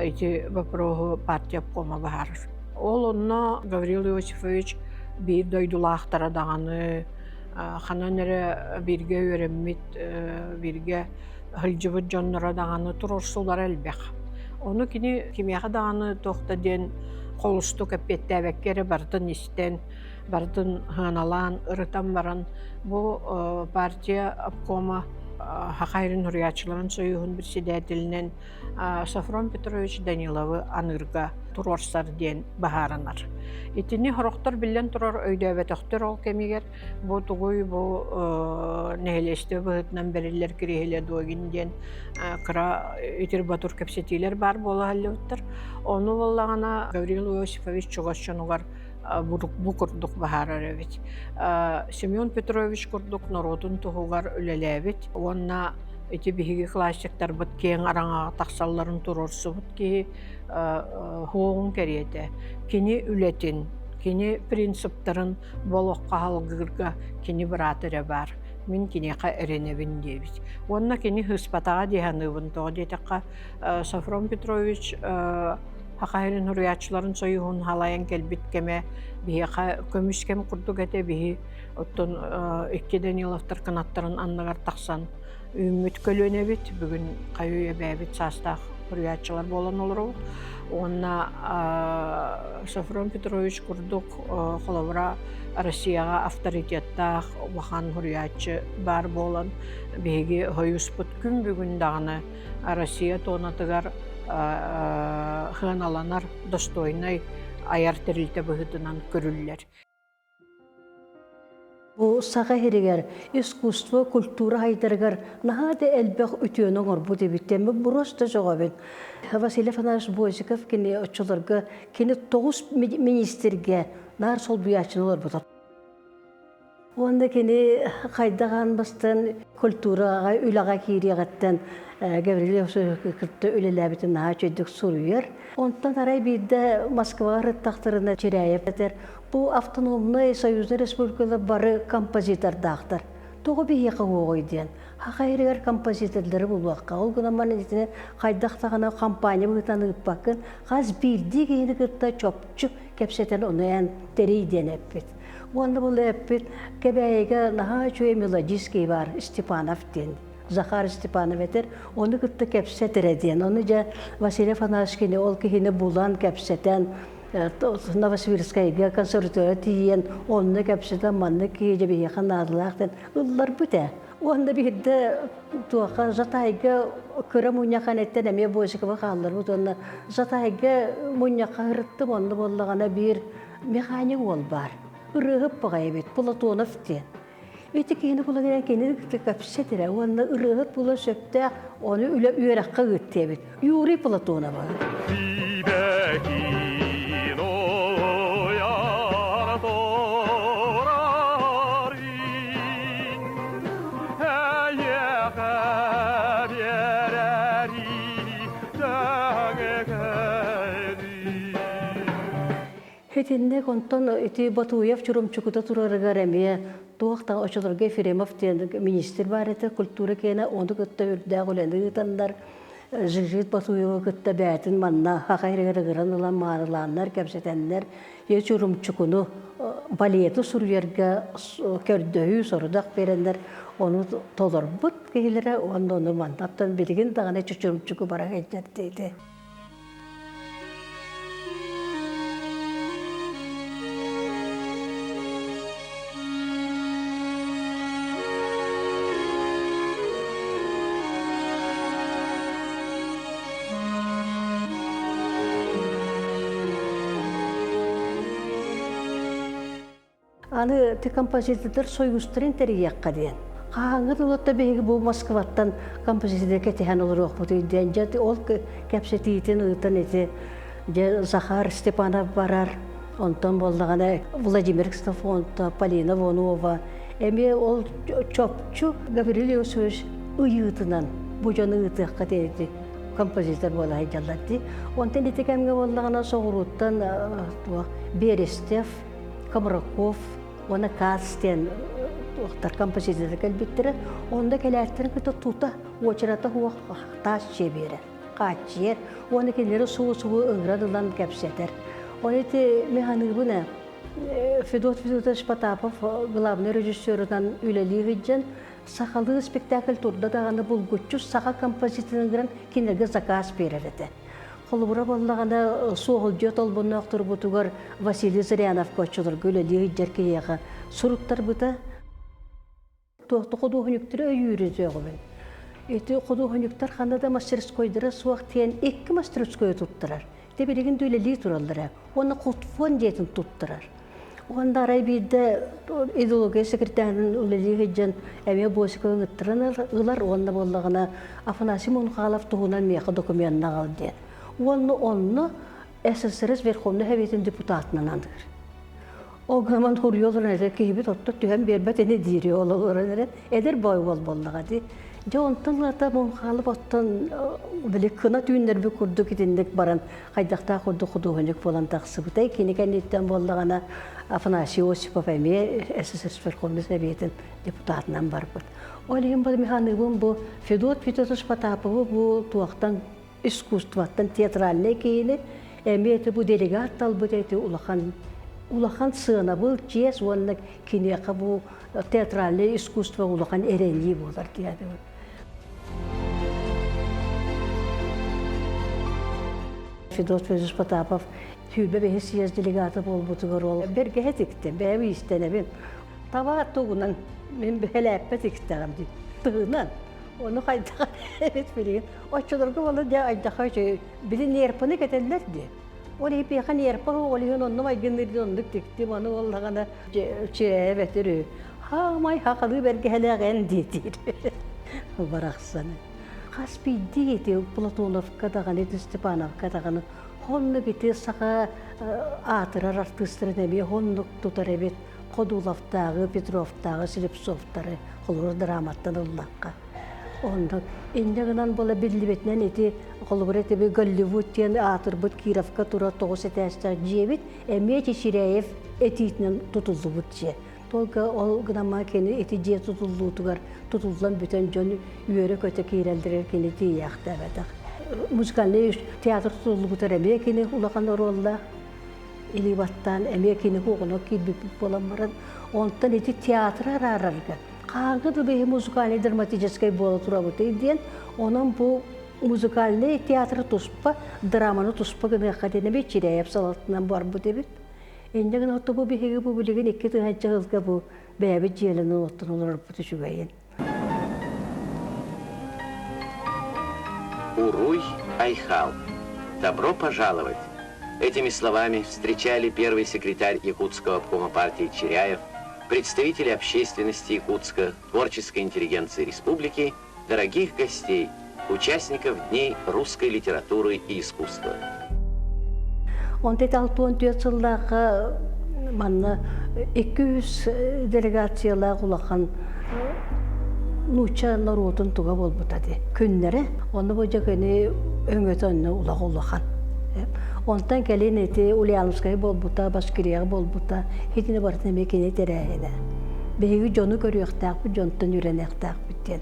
ити вопроһу партия обкома баһарар. Ол онно Гаврил Иосифович биир дойдулаахтара даҕаны ханан эрэ бииргэ үөрэммит, бииргэ сылдьыбыт дьонноро даҕаны туруорсуулара элбэх. Ону кини кимиэхэ даҕаны туох да диэн холустук эппиэттээбэккэ эрэ барытын истэн, барытын сыаналаан, ырытан баран бу партия обкома Хахайрын суруйааччыларын союһун председателинэн Софрон Петрович Даниловы аныырга туруорсар диэн баһааранар. Итини сорохтор биллэн турар өйдөөбөтөхтөр ол кэмигэр бу тугуй бу нэһилиэстибэ быһыытынан бэриллэр кириэһилэ дуогин диэн кыра итир-ботур кэпсэтиилэр баар буола сылдьыбыттар. Ону буоллаҕына Гаврил Иосифович чугас дьонугар бу курдук баһаарар эбит. Семен Петрович курдук норуотун туһугар үлэлээбит уонна ити биһиги классиктарбыт киэҥ араҥаҕа тахсалларын туруорсубут киһи суоҕун кэриэтэ. Кини үлэтин, кини принциптарын болоххо салгыырга кини быраата эрэ баар. Мин киниэхэ эрэнэбин диэбит. Уонна кини сыыспатаҕа дии саныыбын. Тоҕо диэтэххэ, Софрон Петрович Саха сирин суруйааччыларын союһун халайан кэлбит кэмэ биһиэхэ көмүс кэм курдук этэ. Биһи оттон икки Даниловтар кынаттарын анныгар тахсан үүммүт көлүөнэбит. Бүгүн хайыы эбээбит саастаах суруйааччылар буолан олоробут. Уонна Софрон Петрович курдук холобура Россияҕа авторитеттаах улахан суруйааччы баар буолан биһиги хойуспут күн бүгүн даҕаны Россия туонатыгар сыаналанар достойнай айар тэрилтэ быһыытынан көрүллэр. Бу саха сиригэр искусство, культура хайдарыгар наһаа да элбэх үтүөнү оҥорбут эбит. Мин просто сөҕөбүн. Василий Афанасьевич Босиков кини оччолорго кини тоҕус министргэ наар солбуйааччыны олорбута. Уонна кини хайдах аан бастаан культураҕа үлэҕэ киириэҕиттэн Гаврил Иосифович кытта үлэлээбитин наһаа үчүгэйдик суруйар. Онтон арай биирдэ Москваҕа ырыттахтарына Чиряев этэр, бу автономнай союзнай республикалар бары композитордаахтар. Тоҕо биһиэхэ уоҕуй диэн. Саха сиригэр композитордары булуохха. Ол гынан баран итини хайдах даҕаны компания быһыытынан ыыппаккын, хас биирдии киһини кытта чопчу кэпсэтэн ону эн тэрий диэн эппит. Уонна бұл эппит Кэбээйигэ наһаа үчүгэй мелодист бар Степанов диэн. Захар Степанов этэр, ону кытта кэпсэтэрэ диэн. Ону дьэ Василий Афанасьевич ол киһини булан кэпсэтэн Новосибирскайга консерватория тиийэн онно кэпсэтэн маннык киһи дьэ биһиэхэ наадалаах диэн ылларбыт ээ. Уонна биирдэ туохха Жатайга кыра мунньахан эттэн эмиэ Босикова хаалларбыт уонна Жатайга мунньахха ырыттым онно буоллаҕына биир механик уол баар. Ырыаһыт баҕайы эбит, Платонов диэн. Ити киһини булан эрэн кини кэпсэтирэ уонна ырыаһыт була сөптөөх ону үлэ үөрэххэ ыытты эбит. Юрий Платонова. Итинник онтон ити Батуев Чурумчукута турарыгар эмиэ туох да очолорго Ефремов диэн министр баар этэ культура киэнэ ону кытта үрдээх үлэни ыытаннар Жижит Батуевы кытта бээтин манна хаха иригэр ыгыран ылан маарылааннар кэпсэтэннэр е Чурумчукуну балеты суруйарга көрдөһүү сорудах биэрэннэр ону толорбут киһилэрэ уонна ону мантан билигин даҕаны Чурумчуку бара сылдьар диэти. Аны ти композитордар союзтарын тэрийиэххэ диэн. Хаһааҥҥы тылытта биһиги бу Москваттан композиторы кэтэһэн олоруохпутуй диэн дьэ ол кэпсэтиитин ыытан ити дьэ Захар Степанов барар, онтон буоллаҕына Владимир Ксенофонтов, Полина Вонова эмиэ ол чопчу Гаврил Иосифович ыйыытынан бу дьону ыытыахха диэти композитор буола сылдьаллар дии. Онтон ити кэмҥэ буоллаҕына соҕурууттан Берестев, Комраков уонна Кац диэн туохтар композитордар кэлбиттэрэ. Онно кэлээттэрин кытта тута уочарата суох таас дьиэ биэрэр, хааччыйар уонна кинилэри субу-субу ыҥыран ылан кэпсэтэр. Ол ити мин саныыбын ээ, Федот Федотович Потапов главный режиссерынан үлэлии сылдьан сахалыы спектакль турда даҕаны булгуччу саха композиторын ыҥыран кинилэргэ заказ биэрэр этэ. Холобура буоллаҕына, Суоһулдьуйа Толбонноох турбутугар Василий Зыряновка оччолорго үлэлии сылдьар киһиэхэ суруттарбыта. Туох да худуоһунньуктары өйүүрү сөҕөбүн. Ити худуоһунньуктар ханна да мастерскойдара суох диэн икки мастерскойу туттарар. Ити билигин да үлэлии тураллара. Уонна худфон дьиэтин туттарар. Уонна арай биирдэ идеология секретарын үлэлии сылдьан эмиэ Босикова ыҥыттаран ылар уонна буоллаҕына Афанасий Мунхалов туһунан миэхэ докумуонна аҕал диэн. Уонна онно СССР Верховнай Советын депутатынан аныыр. Ол гынан хуруйа олорон эрэ киһибит отто түһэн биэрбэт ини диири ол олорон эрэ эдэр бой уол буоллаҕа дии. Дьэ онтон ылата Мунхалов оттон били кына түүннэрбит курдук итинник баран хайдахтаах курдук худуоһунньук буолан тахсыбытай. Кини кэнниттэн буоллаҕына Афанасий Осипов эмиэ СССР Верховный Советын депутатынан барбыт. Ол иһин бу механыбын бу Федот Федотович Потаповы бу туохтан искусствоттан театральнай киһини эмиэ ити бу делегат талбыт эти улахан улахан сыанабыл чиэс уонна киниэхэ бу театральнай искусство улахан эрэнии буолар диэбит. Федот Федорович Потапов 25 съезд делегата буолбутугар ол бэргэһэ тикти, бэйэм иистэнэбин. Таба тугунан мин бэһэлээппэ тиктэҕим дии. Тыһынан. Ону хайдах эбит билигин. Оччолорго буолла дьэ айдаха үчүгэй. Били нерпаны кэтэллэр дии. Ол иһин нерпа ол иһин онно майгынныыр диэн оннук тиктим, аны буоллаҕына чирээбэтир үһү. Хаамай хахалыы бэргэһэлээх эн диэтиир. Барахсаны. Хас биирдии ити Платоновка даҕаны, ити Степановка даҕаны хоннук ити саха аатырар артыыстарын эмиэ хоннук тутар эбит Ходуловтааҕы, Петровтааҕы, Слепцовтары холобур драматтан ыллахха. Оннук. Инньэ гынан буола биллибитинэн ити холобур этиби Голливуд диэн аатырбыт Кировка турар тоҕус этээстээх дьиэбит эмиэ Чичиряев этиитинэн тутуллубут дьиэ. Только ол гынан кини ити дьиэ тутуллуутугар тутуллан бүтэн дьон үөрэ-көтө киирэллэригэр кини тиийээхтээбэтэх. Музыкальный театр тутуллубутар эмиэ кини улахан оруоллаах. Илии баттаан эмиэ кини куоҕуна киирбиппит буолан баран, онтон ити театры араарарга хааҥҥы да бэйи музыкальный драматическай буола турабытый диэн, онон бу музыкальный театры туспа, драманы туспа гыныахха диэн эмиэ Чиряев салалтынан барбыт эбит. Инньэ гынан бу биһиги бу билигин 2000 сылга бу бэйэбит дьиэлэнэн оттон олорорбут үчүгэйин. Уруй Айхал. Добро пожаловать! Этими словами встречали первый секретарь Якутского обкома партии Чиряев, представители общественности Якутска, творческой интеллигенции республики, дорогих гостей, участников Дней русской литературы и искусства. Онтон 64 сыллаахха манна 200 делегациялаах улахан нуучча норуотун туга буолбута ди күннэрэ. Онно бу дьэ кини өҥөтө онно улахан улахан. Онтон кэлин ити Ульяновскай буолбута, Башкирияҕа буолбута, итини барытын эмиэ кини тэрээһинэ. Биһиги дьону көрүөхтээхпит, дьонтон үөрэниэхтээхпит диэн.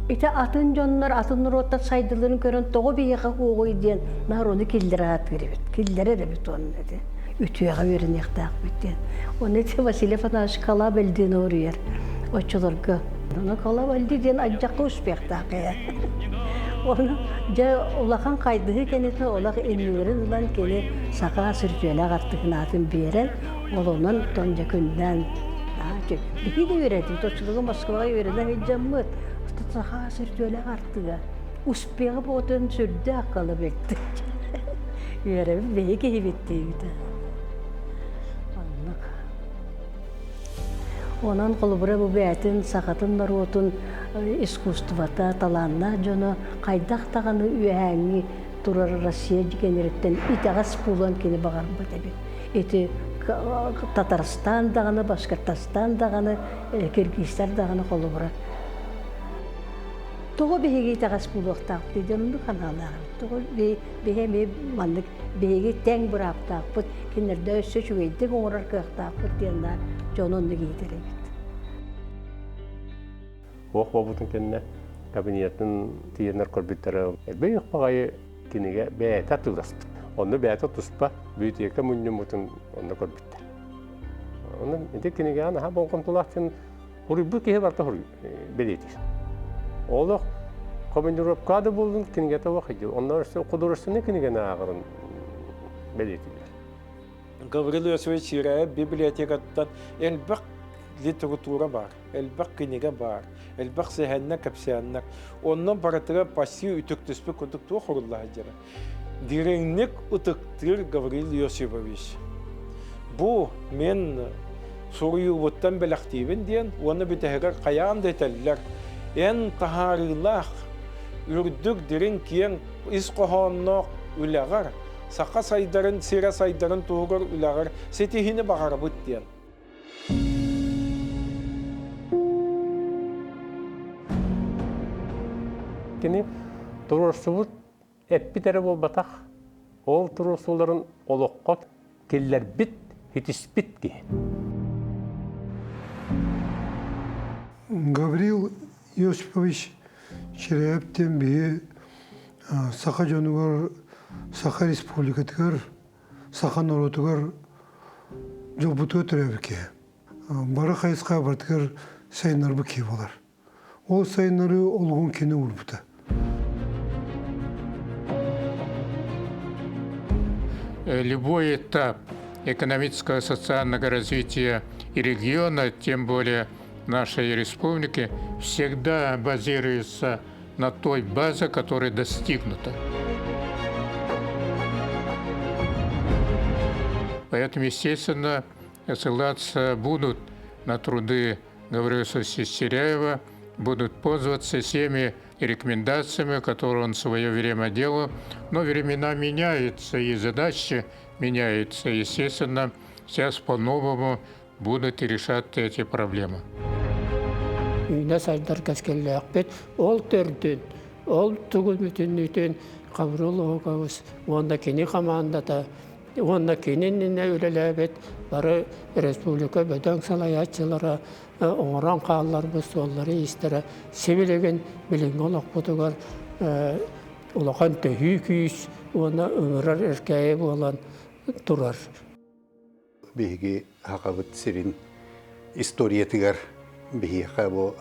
Ити атын дьоннор, атын норуоттар сайдыыларын көрөн тоҕо биһиэхэ суоҕуй диэн наар ону киллэрэ сатыыр эбит. Киллэрэр эбит уонна ити. Үтүөҕэ үөрэниэхтээхпит диэн. Оны ити Василий Афанасьевич Калабельдины уруйар оччолорго. Ону Калабельди диэн адьакка успехтаах ээ. Ону дьэ улахан хайдыһыы кэнниттэн олох иннилэрин ылан кини саха сүрдүөлээх артыгын аатын биэрэн, олонон тон дьэ күннээн биһи да үөрэтибит, оччолорго Москваҕа үөрэнэ сылдьаммыт, саха сүрдүөлээх артыга успеҕа буотун сүрдээх калабельды. Үөрэбит биһи киһибит диибит. Оннук. Онон холобура бу бэйэтин сахатын норуотун искусствота, талааннаах дьоно хайдах даҕаны үөһээҥҥи турар Россия дьикэнэриттэн итэҕэс буолуон кини баҕарбат эбит. Ити Татарстан даҕаны, Башкортостан даҕаны, киргизтэр даҕаны холобура. Тоҕо биһиги итэҕэс буолуохтаахпытый диэн оннук санаалаах эбит. Тоҕо биһи эмиэ маннык биһиги тэҥ бырааптаахпыт, кинилэрдэ өссө үчүгэйдик оҥорор кыахтаахпыт диэн дьону оннук иитэр эбит. Туох буолбутун кэннэ кабинетын тиийэннэр көрбүттэрэ элбэх баҕайы кинигэ бэйэтэ атыыласпыт. Онно бэйэтэ туспа библиотека мунньуммутун онно көрбүттэр. Онон ити кинигэҕэ наһаа болҕомтолоох дьон хуруйбут киһи барыта бэлиэтиир. Олох командировка да буоллун кинигэтэ олох Онно художественный кинигэни ааҕарын бэлиэтииллэр. Гаврил Иосифович Чиряев библиотекаттан элбэх литература бар, элбэх кинигэ бар, элбэх сэһэннэр, кэпсээннэр. Онно барытыгар почти үтүктүспүт курдук туох уруллаһа дьара. Дириҥник ытыктыыр Гаврил Иосифович. Бу мен суруйуубуттан бэлэхтиибин диэн уонна бүтэһигэр хайаан да этэллэр. Эн таһаарыылаах, үрдүк, дириҥ, киэҥ ис хоһоонноох үлэҕэр саха сайдарын, сирэ сайдарын туһугар үлэҕэр ситиһиини баҕарабыт диэн. Кини туруорсубут эппит эрэ буолбатах, ол туруорсууларын олоххо киллэрбит, ситиспит киһи. Гаврил Иосифович Чирээп диэн биһи саха дьонугар, Саха Республикатыгар, саха норуотугар дьолбутугар төрөөбүт киһи. Бары хайысха барытыгар сайыннарбыт киһи буолар. Ол сайыннарыы олугун кини уурбута. Любой этап экономического социального развития и региона, тем более нашей республики, всегда базируется на той базе, которая достигнута. Поэтому, естественно, ссылаться будут на труды Гаврила Серяева, будут пользоваться всеми рекомендациями, которые он в свое время делал. Но времена меняются, и задачи меняются. Естественно, сейчас по-новому будут решать эти проблемы. Үүнэ сайдар кэскиллээхпит. Ол төрдүн, ол тугун бүтүннүүтүн Хабырыл Оһукович уонна кини хамаандата уонна кини иннинэ үлэлээбит бары республика бөдөҥ салайааччылара оҥорон хаалларбыт суоллары-иистэрэ сибилигин билиҥҥи олохпутугар улахан төһүү күүс уонна ыҥырар эркээйи буолан турар. Биһиги Сахабыт сирин историятыгар биһиэхэ бу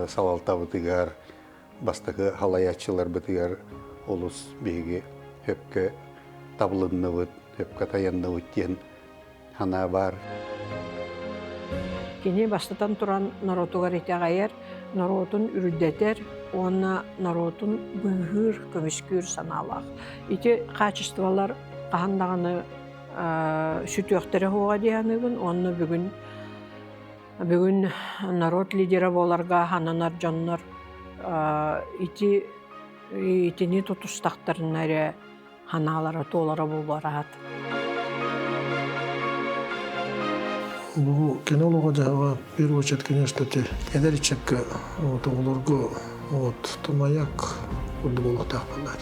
салалтабытыгар бастакы халайааччыларбытыгар олус биһиги сөпкө табылынныбыт, сөпкө тайанныбыт диэн санаа баар. Кини бастатан туран норуотугар итэҕэйэр, норуотун үрдэтэр уонна норуотун быыһыыр, көмүскүүр санаалаах. Ити хаачыстыбалар хаһан даҕаны сүтүөхтэрэ суоҕа дии саныыбын уонна бүгүн бүгүн народ лидера буоларга ананар дьоннор ити итини тутустахтарына эрэ санаалара туолара буолуораат. Бу кини олоҕо-дьаһаҕа в первую очередь, конечно, эдэр ыччакка вот, оҕолорго вот, маяк курдук буолуохтаах буоллаат.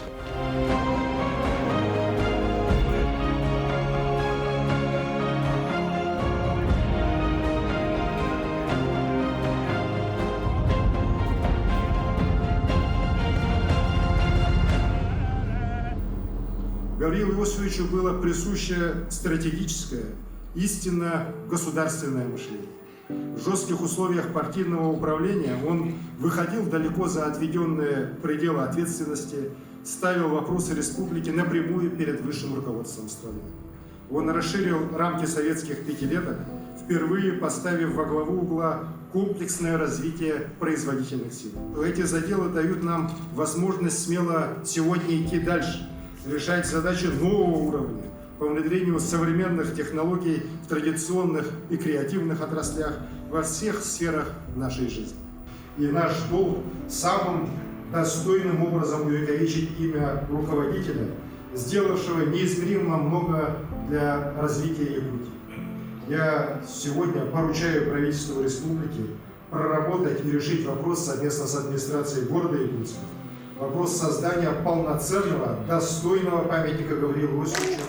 Гаврилу Иосифовичу было присуще стратегическое, истинно государственное мышление. В жестких условиях партийного управления он выходил далеко за отведенные пределы ответственности, ставил вопросы республики напрямую перед высшим руководством страны. Он расширил рамки советских пятилеток, впервые поставив во главу угла комплексное развитие производительных сил. Эти заделы дают нам возможность смело сегодня идти дальше, решать задачи нового уровня по внедрению современных технологий в традиционных и креативных отраслях во всех сферах нашей жизни. И наш долг самым достойным образом увековечить имя руководителя, сделавшего неизмеримо много для развития Якутии. Я сегодня поручаю правительству республики проработать и решить вопрос совместно с администрацией города Якутска, вопрос создания полноценного, достойного памятника Гаврилу Иосифовичу.